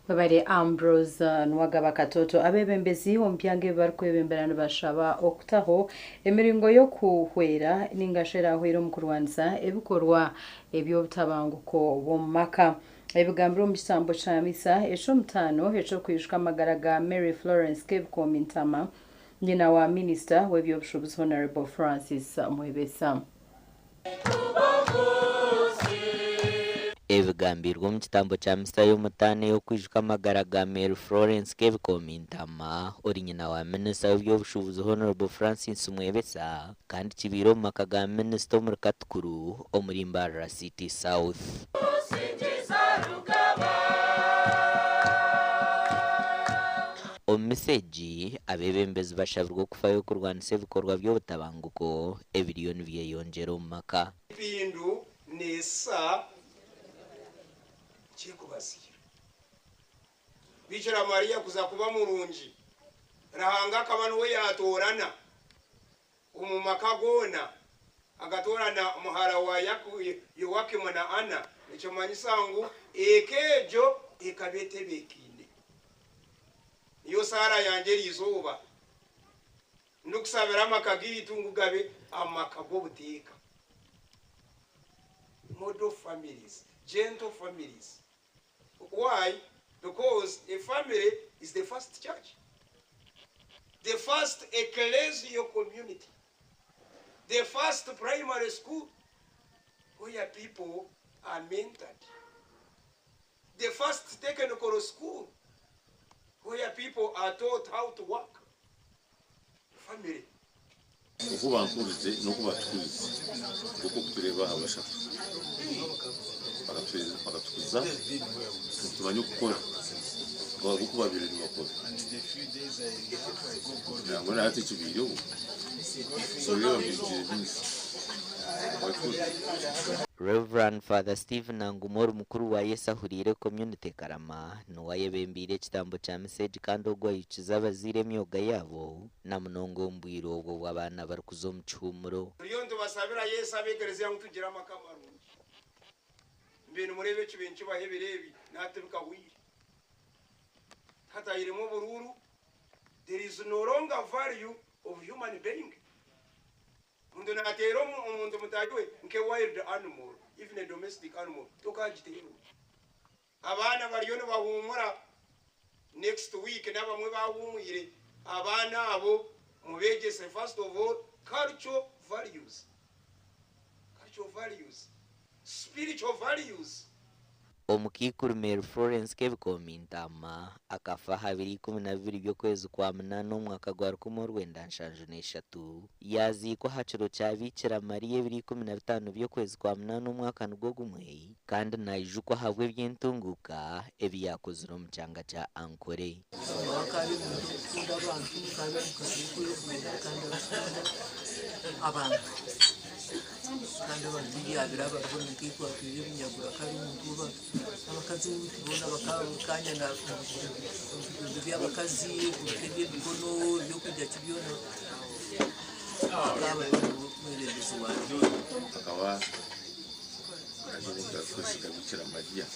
Webare Ambrose Nuwagaba Katoto. Abeebembezi omu byanga ebi barikwebembera nibashaba okutaho emiringo y'okuhwera ninga shi erahwere omu kurwanisa ebikorwa eby'obutabanguko bw'omu maka. Ebigambirwe omu kitambo kya misa eky'omutaano eky'okwijuka amagara ga Mary Florence Kebikoomi Ntama, nyina wa minisita w'eby'obushuubuzi Honarable Francis Mwebesa. Ebigambirwe omu kitambo kya misa y'omutaano ey'okwijuka amagara ga Mary Florence Kebikoomi Ntama, ori nyina wa minisita w'eby'obushuubuzi Hon. Francis Mwebesa kandi kibaire omu maka ga minisita omuri Katukuru omuri Mbarara City South. Omu misa egi, abeebembezi bashabirwe okufayo okurwanisa ebikorwa by'obutabanguko ebiriyo nibyeyongyera omu maka. Empindu neesa kyekubaziira. Bikira Maria kuza kuba murungi, Ruhanga akaba niwe yatoorana omu maka goona, akatoorana muhara wa Yoakimu na Anna, nikimanyisa ngu eka egyo ekaba etebeekaine. Niyo saara yangye eri izooba, ndikusabira amaka gaitu ngu gabe amaka g'obuteeka, model families, gentle families. Why? Because a family is the first church, the first ecclesial community, the first primary school where people are mentored, the first technical school where people are taught how to work. Family. Oku bankurize n'oku batukurize nk'oku okutureeba aha bashatu bakatukuza nitumanya okukora nk'oku babaire nibakora nangwa na hati ekibaireho noreeba biijire minisita bakikuza. Rev. Father Stephen Nanguma ori mukuru wa Yesu Ahuriire Community Karama niwe ayebembeire ekitambo kya misa egi kandi ogu ayikize abazaire emyoga yaabo na munonga omu bwire obwo obu abaana barikuza omu kihuumuro. Turiyo nitubasabira Yesu ab'ekereziya ngu tugire amaka marungi. Mbwenu mureebe ekibi nikibaho ebiro ebi nahati bikahwire. Hatahiremu oburuuru, there is no longer value of human being. Omuntu naateera omuntu mutaahi we nke wild animal, even a domestic animal tokagiteera otyo. Abaana bariyo nibahuumura next week n'abamwe baahuumwire, abaana abo mubeegyese first of all cultural values, cultural values, spiritual values. Omukaikuru Mary Florence Kebikoomi Ntaama akafa aha biro 12 by'okwezi kwa munaana omwaka gwa 1973, yaaziikwa aha kiro kya Biikira Mariya ebiro 15 by'okwezi kwa munaana omwaka nigwo gumwe kandi naijukwa ahabw'eby'entunguuka ebi yaakozire omu kyanga kya Ankole. Nyowe akaba omuntu orikukunda abantu, akaba omukazi orikwekunda kandi arikukunda abantu. Kandi abantu ei yaabaire abariho nkaitwe atwire ebinyagura akaba ari omuntu w'abantu. Abakazi obu boona bakaba buri kaanya omu by'abakazi, omu by'emikono, ebyokurya ki byona akaba ari omwebembezi waabyo. Akaba ari omuntu arikwesiga Bikira Mariya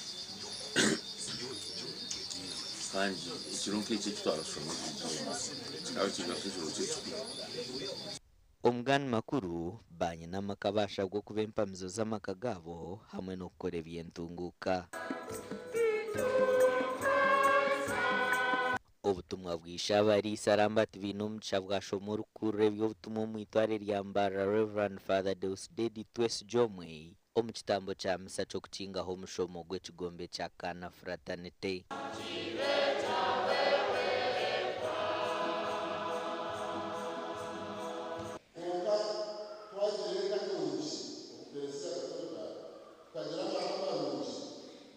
kandi ekiro nk'eki eki twarashoma eriizooba kikaba kiri nk'ekiro ky'ekikuru. Omugani makuru, Banyina amaka baashabwa okuba empamizo z'amaka gaabo hamwe n'okukora eby'entunguuka. Obutumwa bwa Ishe-Abariisa Aramba Tibaine Omugisha bwashoma orikukurira eby'obutumwa omu itware rya Mbarara Rev. Father Deusdedit Twesigyomwe omu kitambo kya misa ky'okukingaho omushomo gw'ekigombe kya Kana Fraternity. Kwonka twagira eka nungi omu Klezia Katolika, tukagira amaka marungi,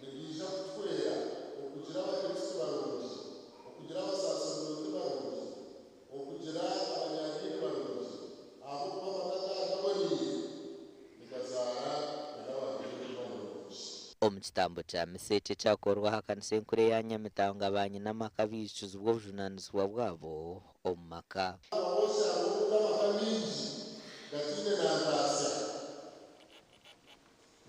nigaija kutuhwera okugira abakristu barungi, okugira abasaserdooti barungi, okugira abanyadiini barungi, ahabw'okuba amaka aga gaboneire nigazaara n'abantu b'emitima mirungi. Omu kitambo kya misa eki ekyakorwa aha kanisa enkuru eya Nyamitanga banyina amaka baijukizibwa obujunanizibwa bwabo omu maka. Oshanga obundi amaka maingi gataine na ntaasya.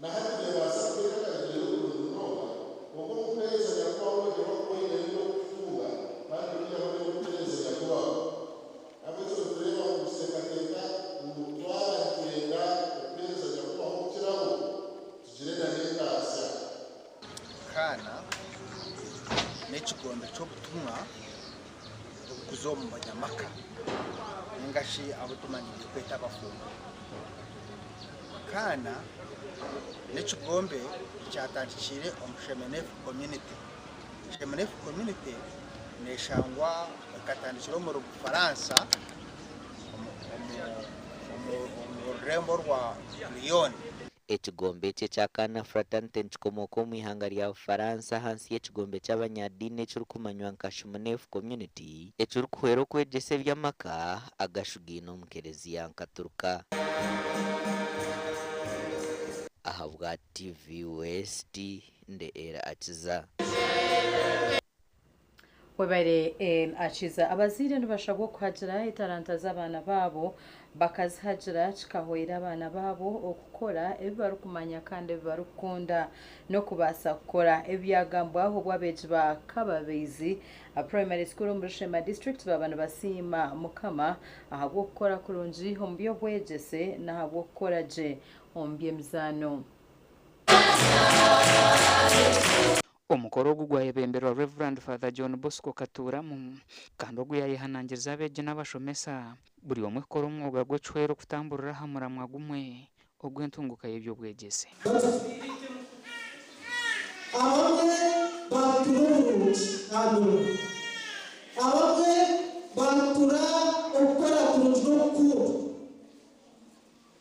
Na hati neebaasa kuba eka akarugire oburungi munonga, kwonka omu kuheereza Nyakubaho oreeba ku N'ekigombe ky'obutumwa obukuza omu banyamaka ningashi abu tumanyire kweta abafumbo. Kaana n'ekigombe ekyatandikiire omu Shemenefu community. Shemenefu community neshangwa ekatandikira omuri Bufaransa omu rurembo rwa Lyon. Ekigombe eki ekya Kaana Fraternity nikikomooka omu ihanga rya Bufaransa ahansi y'ekigombe ky'abanyadiini ekirikumanywa nka Shumunefu Community ekirikuhwera okwegyesa eby'amaka agashugaine omu kereziya nkaturika. Ahabwa TV West, ndi Ella Akiza. Webare El Akiza. Abazaire nibashabwa okuhagira etaranta z'abaana baabo bakazihagira kikahwera abaana baabo okukora ebi barikumanya kandi ebi barikukunda n'okubaasa kukora. Ebi byagambwaho obu abeegi ba Kababaizi Primary School omuri Sheema District baaba nibasiima Mukama ahabw'okukora kurungi omu by'obwegyese n'ahabw'okukora gye omu by'emizaano. Omukoro ogu gwayebemberwa Rev. Father John Bosco Katuuramu kandi ogu yayehanangiriza abeegi n'abashomesa buri omwe kukora omwoga gw'ekihwero kutamburira aha muramwa gumwe ogw'entunguka y'eby'obwegyese. Abamwe batura oburungi hanyuma abamwe batura okukora kurungi n'okukunda.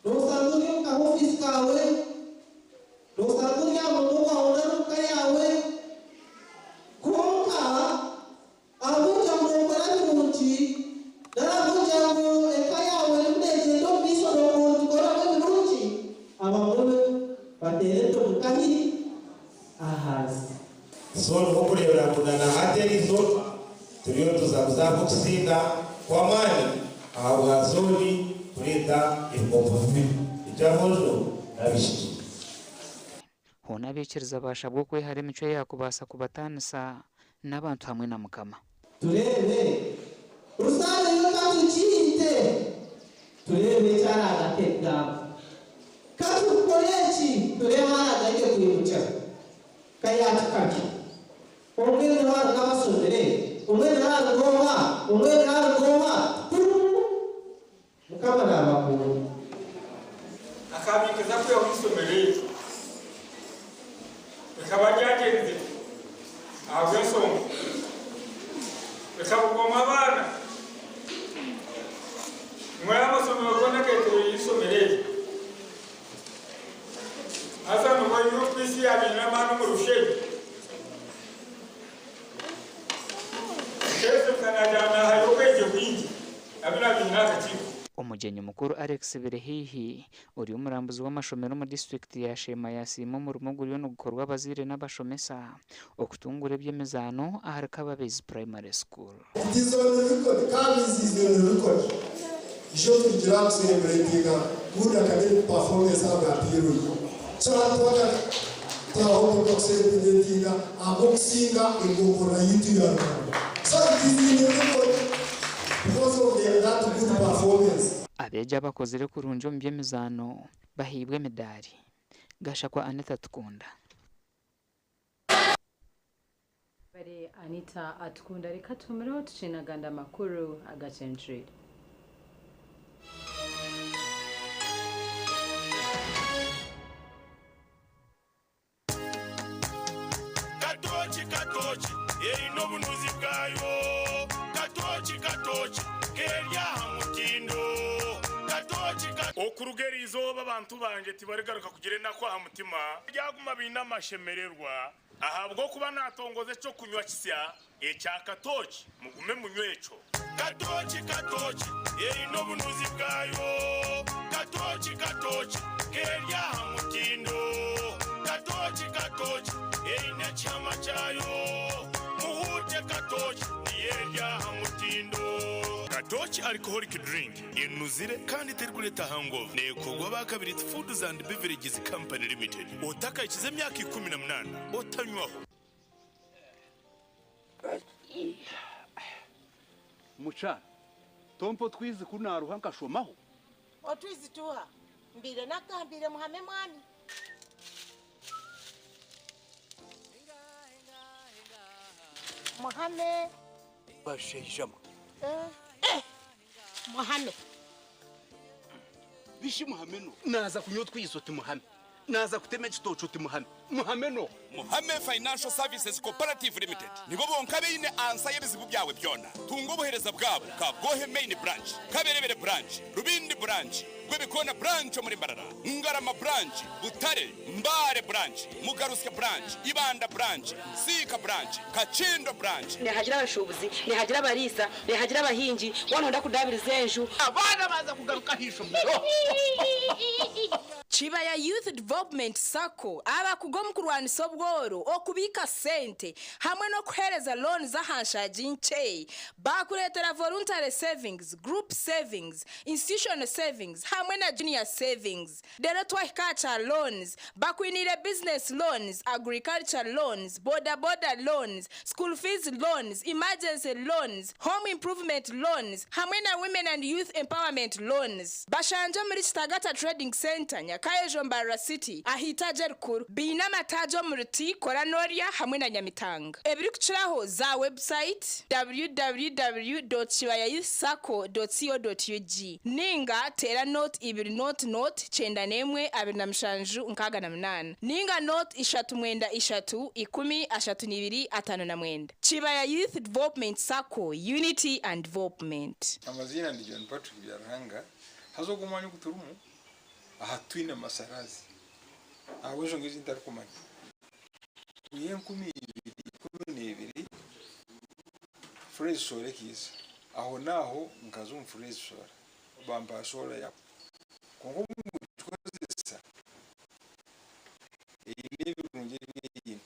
Noosanga ori omu kaofiisi kaawe, noosanga ori aha murimo gwawe nari omu ka yaawe, kwonka ahabw'okugira ngu nookora birungi nari ahabw'okugira ngu eka yaawe erimu neegyenda omu maisho noogikoramu ebirungi, abamwe bateera entomi nkahi? Ahansi. So niho kureebera ngu na nahati eriizooba turiyo nituza kuzaako okusinga kw'amaani ahabwa zooni kureeta ebikopo bibiri eky'aboojo n'abaishiki. Hoona abaikiriza baashabwa okwehara emicwe eyaakubaasa kubataanisa n'abantu hamwe na Mukama. Tureebe rusaano yo ka tugiite, tureebe eki araagate ebigambo. Ka tukore eki, tureebe ahu araagaruke kwimukira. Ka yaatukabya. Omwe niho aruga abashomire, omwe niho aruga oha, omwe niho aruga oha, puu! Mukama naabakunda. Akabiikiriza kwihaho eisomero eryo rikaba ryagyenzire ahabw'enshonga rikabugwamu abaana. Nimureba amasomero goona ageetoreire eisomero eryo. Haza nibwo UPC yaabaire eine amaani omuri Bushenyi. Nkeezibuka naagira ngu naahayo obwengye bwingi abu naabaire nyine aha kakiiko. Omugyenyi mukuru Alex Birehiihi ori omurambuzi w'amashomero omu disiturikiti ya Sheema yasiima omurimo oguriyo nigukorwa abazaire n'abashomesa okutungura eby'emizaano ahari Kababezi Primary School. It is on record, Kabizi is on record. Ijo tugira kucelebratinga good academic performance aba PLU. So twaka twaho kucelebratinga ahabw'okusinga egombolola yitu ya Rubanda. So it is in record because of the, that good performance. Abeegi abakozire kurungi omu by'emizaano bahairwe emidaari. Gashakwa Anita Tukunda. Webare Anita Atukunda reka tuhumireho tukinaganda amakuru agacencwire. Katooki katooki eine obunuzi bwayo Katooki katooki keri aha mutindo Katooki ka. Okuruga eri izooba abantu bangye tibarigaruka kugira enaku aha mutima, baryaguma baine amashemererwa. Ahabw'okuba naatongoza eky'okunywa kisya ekya katooki, mugume munywe ekyo. Katooki, katooki, eine obunuzi bwayo. Katooki, katooki, k'eri aha mutindo. Katooki, katooki, eine ekihama kyayo. Muhuute katooki, niyo eri aha mutindo. Katooki Alcoholic Drink enuzire kandi terikureeta hangover. Neekorwa aba Kabiriti Foods and Beverages Company Limited. Otakahikize emyaka 18 otanywaho. Mukyara, tompa otwizi ku naaruha nkashomaho? Otwizi tuuha? Mbaire nakugambiire muhame mwami. Muhame. Bashaija mwe. Eh, muhame. Bishi muhame no. Naza kunywa otwizo ti muhame. Naza kutema ekitookye oti muhame. Muhame no. Muhame Financial Services Cooperative Limited nibo bonka baine ansa y'ebizibu byawe byona. Tunga obuheereza bwabo Kabwohe Main Branch, Kaberebere Branch, Rubindi Branch, Rwebikoona Branch omuri Mbarara, Ngarama Branch, Butare, Mbale Branch, Mugarutsya Branch, Ibanda Branch, Nsiika Branch, Kakindo Branch. Nihagira abashuubuzi, nihagira abariisa, nihagira abahingi, waaba nooyenda kudaabiriza enju. Abaana baaza kugaruka aha ishomero. Kibaya Youth Development Sacco abakugu omu kurwanisa obworo, okubiika sente hamwe n'okuheereza looni aha nshaagi nkye. Baakureetera Voluntary Savings, Group Savings, Institutional Savings hamwe na Junior Savings. Reero twahika aha kya loans, bakwiniire Business Loans, Agriculture Loans, Boda Boda Loans, School Fees Loans, Emergency Loans, Home Improvement Loans hamwe na Women and Youth Empowerment Loans. Bashangye omuri Kitagata Trading Centre, Nyakayejo Mbarara City, aha itaagi erikuru. Baine amataagi omuri Ti, Kora Norya hamwe na Nyamitanga. Ebirikukiraho za website www.kibayayouthsacco.co.ug ninga teera 0 2 0 0 91 27 68 ninga 0 3 9 3 10 32 59. Kibaya Youth Development Sacco, Unity and Development. Amaziina ndi John Patrick Byaruhanga. Haza ogu omwanya ogu turimu aha twine amasarazi ahabw'enshonga ezi ntarikumanya. Kwiha 2012 Phrase Solar ekaija, aho naaho nkaza omu Phrase Solar bampa solar yaabo. Kwonka obu ndikugikozesa eine ebirungi ebi eine.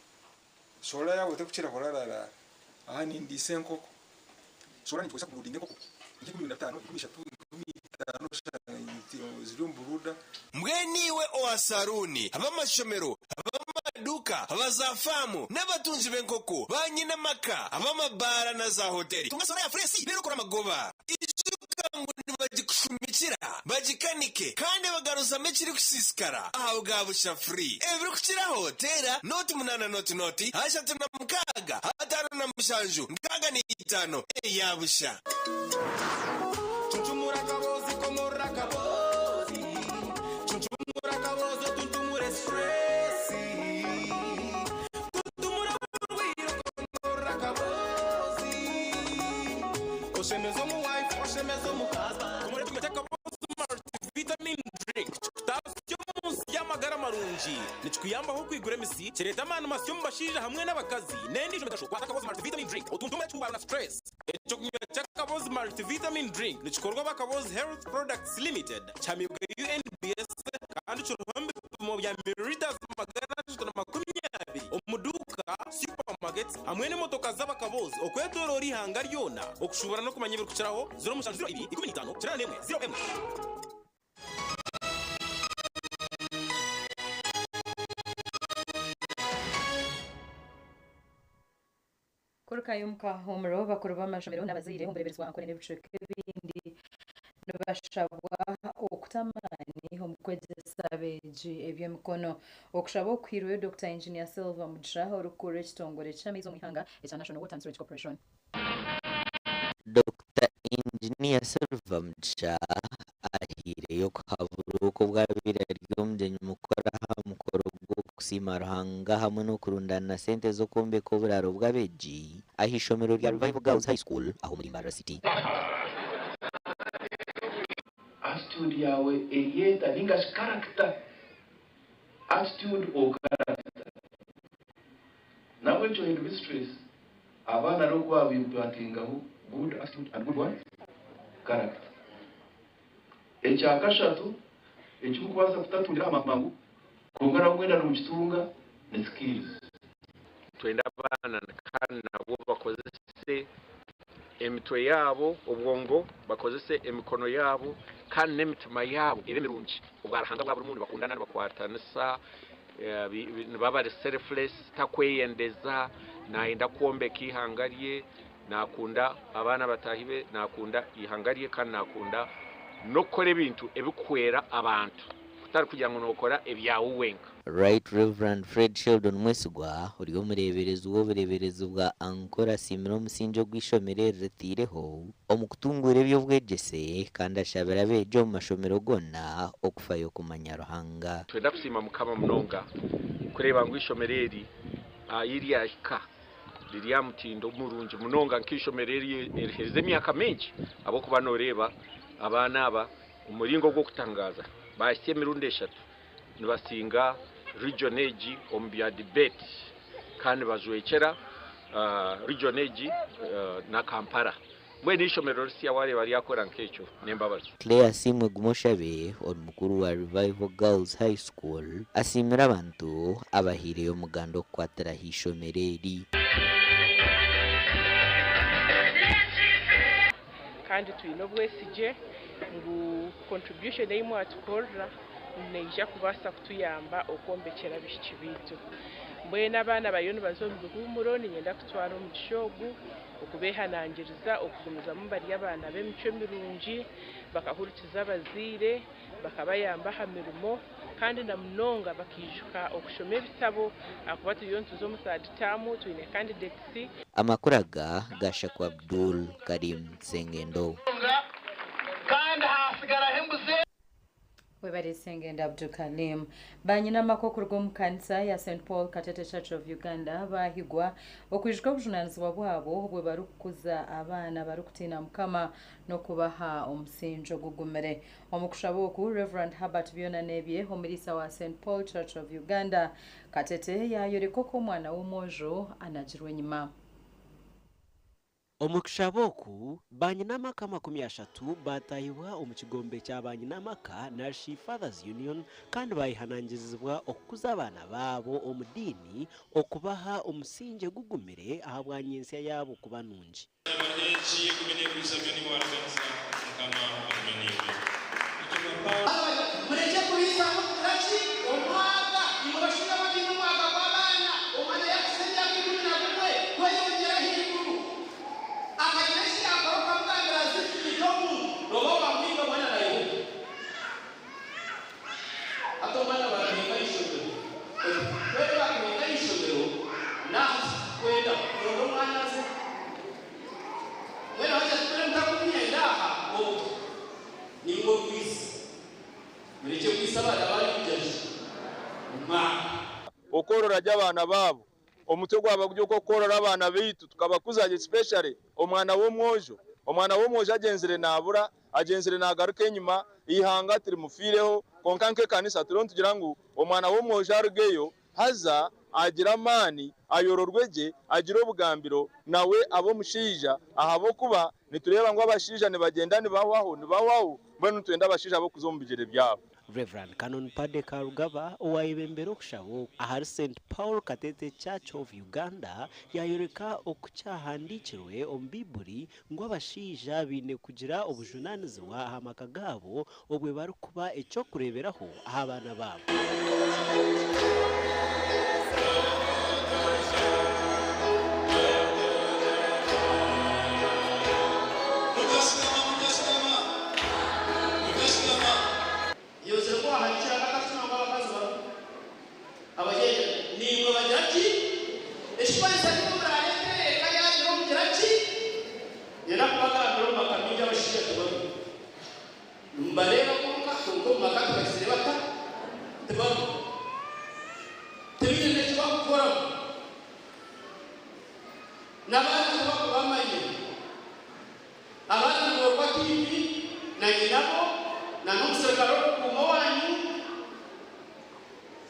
Solar yaabo terikukira kurararaara. Aha nindiisa enkoko. Solar nigikozesa kubroodinga enkoko nka 15, 30, 50 oshanga ziri omu brooder. Mbwenu iwe owa saruuni, ab'amashomero, ab'amaduuka, aba zaafaamu, n'abatungi b'enkoko, baanyine amaka, ab'amabaara na zaahoteri, tunga soora ya fureesi reero okore amagoba. Ijuka ngu nibagikushumikira, bagikanike, kandi bagaruzamu ekirikusiisikara aha bwa busha free. Ebirikukiraho teera nooti munaana nooti nooti 36 57 65 eya busha. Cuncumura akaboozi komorora akaboozi Cuncumura akaboozi otuntumure stress Tuntumura oburwaire komorora akaboozi Oshemeze omu wife oshemeze omu husband Komora ekyoma ky'akaboozi Multivitamin drink kikutaasya omu nsi y'amagara marungi. Nikikuyambaho okwigura emisi, kireeta amaani masya omu bashaija hamwe n'abakazi n'endiijo migasho. Kwata Akabozi Multivitamin Drink otuntumure ekihuubaro na stress. Ekyokunywa ky'Akabozi Multivitamin Drink nikikorwa aba Akabozi Health Products Limited, kihamibwe UNBS kandi kiriho ebipimo bya millilitres 320 omu duuka, supermarkets hamwe n'emotoka z'abakabozi okwetoroora eihanga ryona. Okushuubura n'okumanya ebirikukiraho, 07 02 15 91 01. Kurukayo omu kahuumuro, bakuru b'amashomero n'abazaire omu bureeberezi bwa Ankole n'ebicweka ebindi nibashabwa okuta amaani omu kwegyesa abeegi eby'emikono. Okushaba oku kuhairwe Dokita Engineer Silver Mugisha orikukurira ekitongore ky'amaizi omu ihanga ekya National Water and Sewerage Corporation. Dokita Engineer Silver Mugisha ahaireyo okuhabura oku obu abaire ari omugyenyi mukuru aha mukoro gw'okusiima Ruhanga hamwe n'okurundaana sente z'okwombeka oburaaro bw'abeegi aha ishomero rya Revival Girls High School aha omuri Mbarara City. Attitude yaawe eri eta ninga shi character, attitude or character. Nabwekyo headmistress abaana n'oku baaba-impartingaho good attitude and good what? Character. Ekyakashatu eki murikubaasa kutatungira aha mangu kwonka nabwo mwena nimukitunga ni skills. Nitwenda abaana kandi nabwo bakozese emitwe yaabo, obwongo, bakozese emikono yaabo kandi n'emitima yaabo ebe mirungi. Obwa Ruhanga bwaba burimu nibakundana, nibakwatanisa, nibaba bari selfless, takweyendeza, nayenda kwombeka eihanga rye, nakunda abaana bataahi be, nakunda eihanga rye kandi nakunda n'okukora ebintu ebirikuhwera abantu. Kutari kugira ngu nookora ebyawe wenka. Right Rev. Fred Sheldon Mwesigwa ori omureeberezi w'obureeberezi bwa Ankore asiimire omusingye ogu eishomero eri ritaireho omu kutunguura eby'obwegyese kandi ashabire abeegi omu mashomero goona okufayo kumanya Ruhanga. Twenda kusiima Mukama munonga kureeba ngu eishomero eri ahi ryahika riri aha mutindo murungi munonga nk'eishomero eri eriherize emyaka mingi ahabw'okuba nooreeba abaana aba omu muringo gw'okutangaaza baahitsya emirundi eshatu nibasinga region egi omu bya debate kandi nibajwekyera region egi na Kampala. Mbwenu eishomero risya waareeba ryakora nk'ekyo n'embabazi. Claire Asiimwe Gumoshabe ori mukuru wa Revival Girls High School asiimire abantu abahaireyo omuganda okukwatira aha ishomero eri. Kandi twine obwesigye ngu contribution ei mwatukorera neija kubaasa kutuyamba okwombekyera abaishiki baitu. Mbwenu abaana bariyo nibaza omu bihuumuro niinyenda kutwara omugisha ogu okubeehanangiriza okugumizamu bari abaana b'emicwe mirungi, bakahurikiza abazaire, bakabayamba aha mirimo kandi na munonga bakaijuka okushoma ebitabo ahakuba turiyo nituza omu third term twine candidates. Amakuru aga gashakwa Abdul Karim Sengendo. Webare Sengendo Abdulkalim. Banyina amaka okuruga omu kanisa ya St Paul Katete Church of Uganda baahigwa okwijuka obujunanizibwa bwabo obwe barikukuza abaana barikutiina Mukama n'okubaha omusingye ogugumire. Omu kushaba oku, Rev. Herbert Byonanebye, omuriisa wa St Paul Church of Uganda, Katete yaayoreka oku omwana w'omwojo anagirwe enyima. Omu kushaba oku, baanyinamaka 30 baataahibwa omu kigombe kya baanyinamaka narishi Fathers Union kandi baayehanangirizibwa okukuza abaana baabo omu diini okubaha omusingye gugumire ahabwa nyentsya yaabo kuba nungi. Murekye kubiisamu kugira ki? Omwaga. Imwe bashaija abaine omwaga gw'abaana, omwana yaakuhitsya emyaka 11 kweyongyera ahaiguru, akagira eki yaakora okamugambira aze kwita omuntu, nooba waamwita omwana naihuka. Hati omwana baamuhinga aha ishomero, oti twena baakuhinga aha ishomero, naaha titukwenda kuronda omwana aze. Mbwenu haza titwine mutakumyenda aha obwo nimwo orwisa. Murekye kwisa abaana banyu kugira ki? Omwaka. Okworora gye abaana baabo. Omutwe gwaba guri ogw'okworora abaana baitu tukabakuza gye especially omwana w'omwojo. Omwana w'omwojo agyenzire naabura, agyenzire naagaruka enyima, eihanga tirimufiireho kwonka nk'ekanisa turiyo nitugira ngu omwana w'omwojo arugeyo haza agire amaani, ayororwe gye, agire obugambiro, nawe abe omushaija ahabw'okuba nitureeba ngu abashaija nibagyenda nibahwaho, nibahwaho, mbwenu nitwenda abashaija ab'okuza omu bigyere byabo. Rev. Canon Paddy Karugaba owayebembera okushaba oku ahari St Paul Katete Church of Uganda yayoreka oku kyahandiikirwe omu Baiburi ngu abashaija baine kugira obujunanizibwa aha maka gaabo obwe barikuba eky'okureeberaho aha baana baabo. Yosefu ahakira akasuma ngu abakazi bamwe abashaija niimwe bagira ki? Ekikumanyisa nimwe muraareete eka yaagira omugira ki? Nyenda kubagambira omu maka maingi abashaija tibarimu. Nimubareeba kwonka kwonka omu maka tibahitsire bata? Tibarimu. Tibaine n'eki bakukoramu. N'abaana tibakubamanya. Abaana niboorwa tiivi na nyinabo na n'omuserukare orikukuuma owaanyu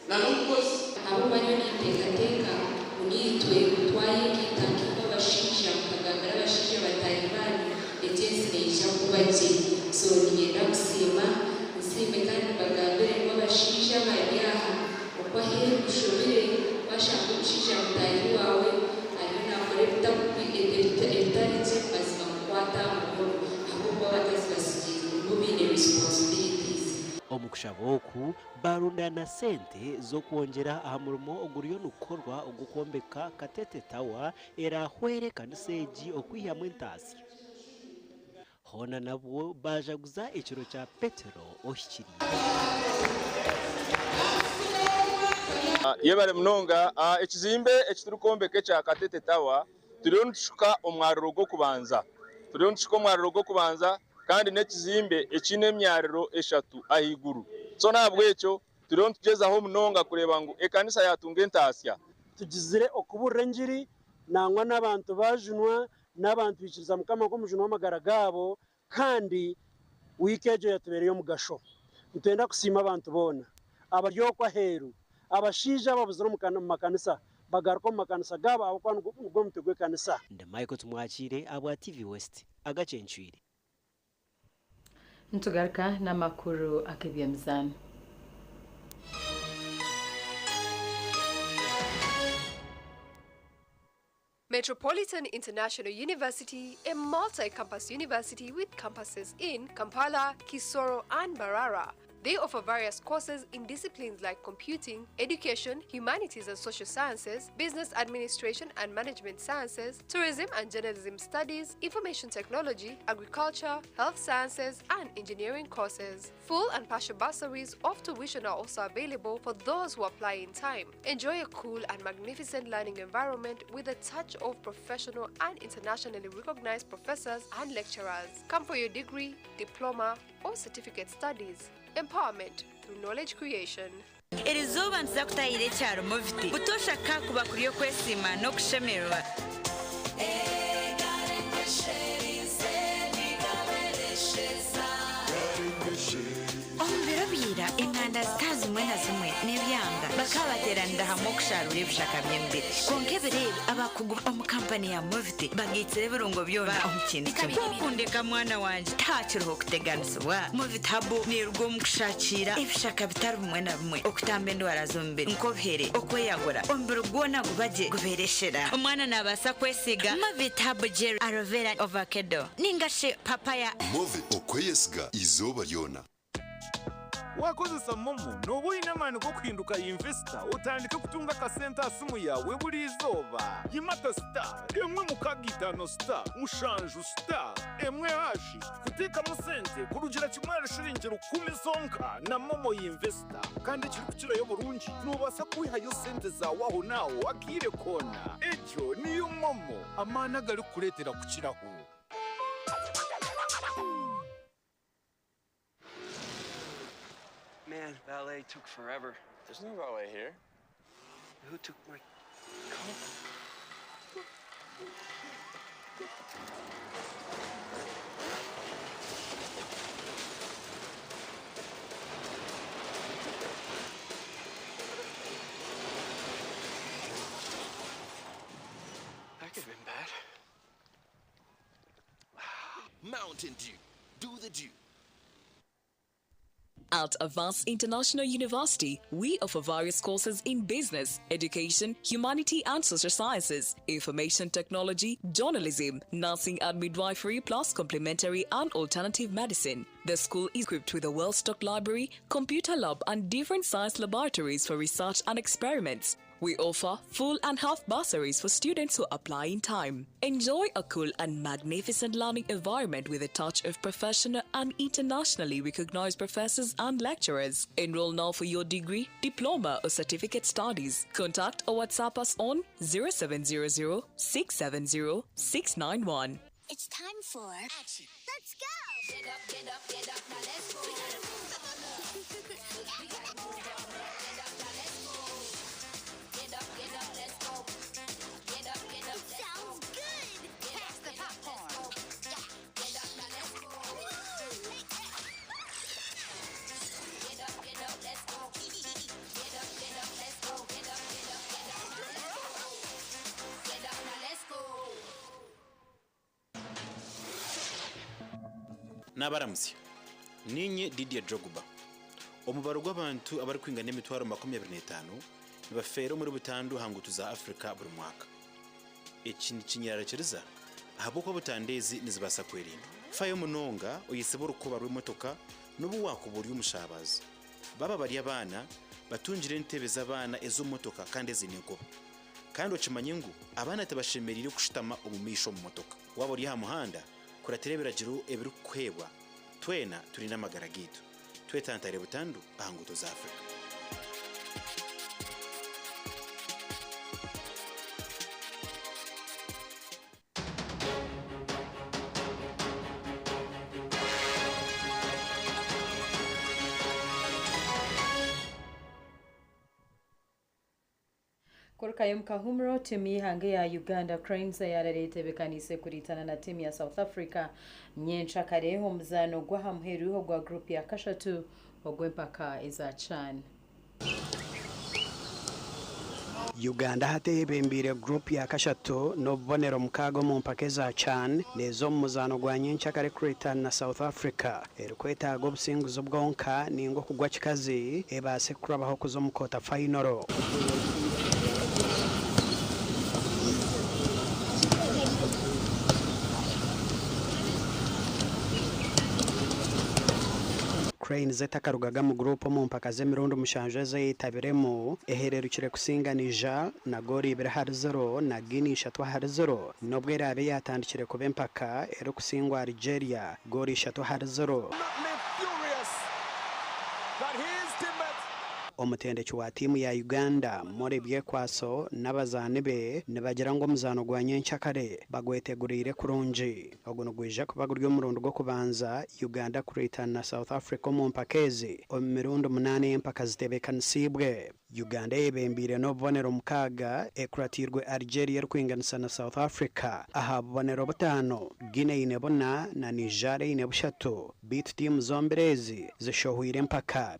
na n'omukozi. Ahabw'okuba nyowe ninteekateeka ngu naitwe ku twayegaita nkaimwe abashaija mukagambira abashaija bataahi baanyu, egi ensi neija kuba gye. So niinyenda kusiima, nsiime kandi mbagambire ngu abashaija abari aha, Oku aheeru kushobire, waashanga omushaija mutaahi waawe ariyo naakora ebitari gye, mazima mukwate aha mukono ahabw'okuba abakazi batsigiirwe nibo baine responsibilities. Omu kushaba oku, baarundaana sente z'okwongyera aha murimo oguriyo nigukorwa ogw'okwombeka Katete Tower eraahwere ekanisa egi okwihamu entaasya. Hoona nabwo baajaguza ekiro kya Petero ohikiriire. Yebare munonga. Ekizimbe eki turikwombeka ekya Katete Tower turiyo nitushuka omwariro gw'okubanza. Turiyo nitushuka omwariro gw'okubanza kandi n'ekizimbe ekiine emyariro eshatu ahaiguru. So n'ahabw'ekyo turiyo nitugyezaho munonga kureeba ngu ekanisa yaatunga entaasya. Tugizire okuburira engiri nangwa n'abantu baajunwa, n'abantu baikiriza Mukama nk'omujuni w'amagara gaabo, kandi wiiki egyo yatubeera ey'omugasho. Nitwenda kusiima abantu boona abari okwo aheeru, abashaija ababuzire omu makanisa bagaruke omu makanisa gaabo ahabw'okuba nigwo mutwe gw'ekanisa. Ndi Michael Tumwakiire ahabwa TV West, agacencwire. Nitugaruka n'amakuru ag'eby'emizaano. Metropolitan International University, a multi campus university with campuses in Kampala, Kisoro, and Mbarara. They offer various courses in disciplines like computing, education, humanities and social sciences, business administration and management sciences, tourism and journalism studies, information technology, agriculture, health sciences, and engineering courses. Full and partial bursaries of tuition are also available for those who apply in time. Enjoy a cool and magnificent learning environment with a touch of professional and internationally recognized professors and lecturers. Come for your degree, diploma, or certificate studies. Empowerment through knowledge creation. Erizooba nituza kutaahirira ekyaro Moviti. Butoosha ka kuba kuri okwesiima n'okushemererwa. Omu biro bya ira, enganda zitari zimwe na zimwe n'ebyanga bakaba bateeranira hamwe okusharuura ebishaka by'emibiri. Kwonka ebiro ebi, abakugu omu kampani ya Moviti bagaitsire ebirungo byona omu kintu kimwe. Ku okundeka mwana wangye, tihakiriho kuteganisibwa. Movit Herbal neeruga omu kushakiira ebishaka bitari bimwe na bimwe okutamba endwara z'omubiri nk'obuhere, okweyagura, omubiri gwona guba gye gubeera eshera. Omwana naabaasa kwesiiga Movit Herbal Gel Aloe Vera Ovakedo ninga shi Papaya. Movit, okweyesiga eizooba ryona. Waakozesa MoMo, nooba oine amaani g'okuhinduka yinvesita otandike kutunga akasente aha simu yaawe buri izooba. Yimata star 165 star 7 star 1 hashi kuteekamu sente kurugira kimwe ahari shiringi rukumi zonka na MoMo Yinvesita. Kandi ekirikukirayo oburungi, noobaasa kwihayo sente zaawe ahonaaho akaire koona. Egyo niyo MoMo, amaani agarikukureetera kukiraho. Man, valet took forever. There's no valet here. Who took my car? That could have been bad. Mountain Dew. Do the dew. At Avance International University, we offer various courses in business, education, humanity and social sciences, information technology, journalism, nursing and midwifery, plus complementary and alternative medicine. The school is equipped with a well stocked library, computer lab, and different science laboratories for research and experiments. We offer full and half bursaries for students who apply in time. Enjoy a cool and magnificent learning environment with a touch of professional and internationally recognized professors and lecturers. Enroll now for your degree, diploma, or certificate studies. Contact or WhatsApp us on 0700 670 691. It's time for action. Let's go! Get up, get up, get up, now let's go. We gotta move. We gotta move. Get up, now let's go. Get up, get up, let's go. Get up, get up, let's Sounds good. Pass the popcorn. Yeah. Get up, now let's go. Get up, get up, let's go. Get up, get up, let's go. Get up, get up, get up, now let's go. Get up, now let's go. Naabaramutsya. Niinye Didier Drogba. Omubaro gw'abantu abarikwingana emitwaro 25 nibafeera omuri butandu aha nguuto za Africa buri mwaka. Eki nikinyerarikiriza ahabw'okuba butandu ezi nizibaasa kwerindwa. Fayo munonga oyetsibe orukoba rw'emotoka n'obu waakuba ori omushabazi. Baaba bari abaana, batungire entebe z'abaana ez'omu motoka kandi eziine enkoba. Kandi okimanye ngu abaana tibashemereire kushutama omu maisho omu motoka. Waaba ori aha muhanda, kuratira ebiragiro ebirikukuheebwa. Twena turinde amagara gaitu. Twetantare butandu aha nguuto za Africa. Twagarukayo omu kahumuro, tiimu y'eihanga eya Uganda Cranes eyarara etebeekaniise kuriitana na tiimu ya South Africa nyenkyakare omu muzaano gw'aha muheru ogwa guruupu ya kashatu ogw'empaka eza CHAN. Uganda hati eyebembeire guruupu ya kashatu n'obubonero mukaaga omu mpaka eza CHAN neeza omu muzaano gwa nyenkyakare kureetana na South Africa erikwetaaga obusinguzi bwonka ninga okugwa kikazi ebaase kurabaho kuza omu kota fayinoro. Cranes etakarugaga mu guruupu omu mpaka z'emirundi mushanju ezi eyetabiremu, ehererukire kusinga Niger na goolo ibiri ahari ziro na Guinea ishatu ahari ziro n'obu eraabe yaatandikire kuba empaka erikusingwa Algeria goolo ishatu ahari ziro. Omutendeki wa tiimu ya Uganda, Morley Byekwaso n'abazaani be nibagira ngu omuzaano gwa nyenkyakare bagweteguriire kurungi. Ogu nigwija kuba guri omurundi gw'okubanza Uganda kureetana na South Africa omu mpaka ezi omu mirundi munaana ey'empaka zitebeekanisiibwe. Uganda eyebembeire n'obubonero mukaaga ekuratiirwe Algeria erikwinganisa na South Africa aha bubonero butaano, Guinea eine buna na Niger eine bushatu beitu tiimu zombiri ezi zishohweire empaka.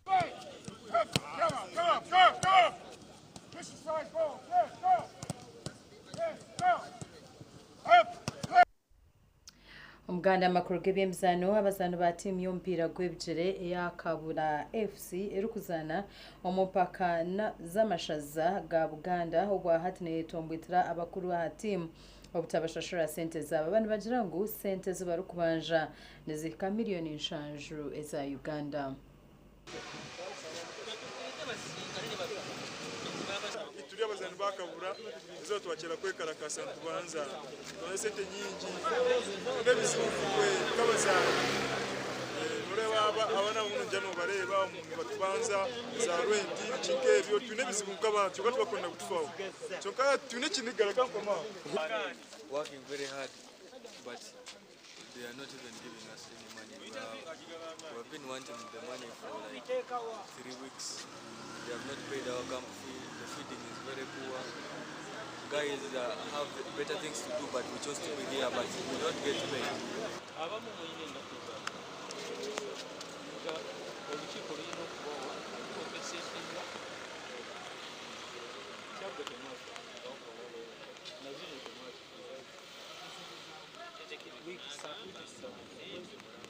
Omuganda amakuru g'eby'emizaano abazaani ba tiimu y'omupiira gw'ebigyere eya Kabura FC erikuzaana omu mpaka z'amashaza ga Buganda obwahati neyetombwitira abakuru aha tiimu obutabashashura sente zaabo. Aba nibagira ngu sente ezi barikubanja nizihika miriyoni nshanju eza Uganda. Turi abazaani ba Kabura, eizooba twakira kwekarakaasa nitubanza twine esente nyingi n'ebizibu itwe nk'abazaani. Noreeba abaana abamwe noija nobareeba nibatubanza za rwenti biki nk'ebyo, twine ebizibu nk'abantu kyonka tibakwenda kutufaho. Kyonka twine ekiniga reka nkome aho. Working very hard but they are not even giving us any money. We have been wanting the money for like 3 weeks. They have not paid our camp fee. The feeding is very poor. Guys have better things to do, but we chose to be here, but we don't get paid. Abamu muyina ennaku zammwe nga olukiiko lulina okubawa compensatinga Kyaggwe temwatuukirawo na zino temwatuukirawo. Wiiki ssatu omwezi mulamba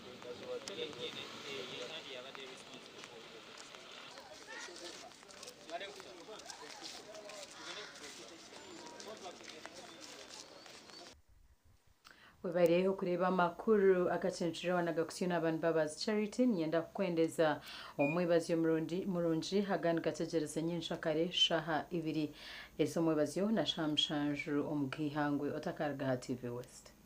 Webare okureeba amakuru agacencwire nagakutsyo n'abantu Mbabazi Charity. Niinyenda kukwendeza omwebazyo murungi agandi gategyereze nyenkyakare shaaha ibiri ez'omwebazyo na shaaha mushanju omu bw'eihangwe. Otakaruga aha TV West.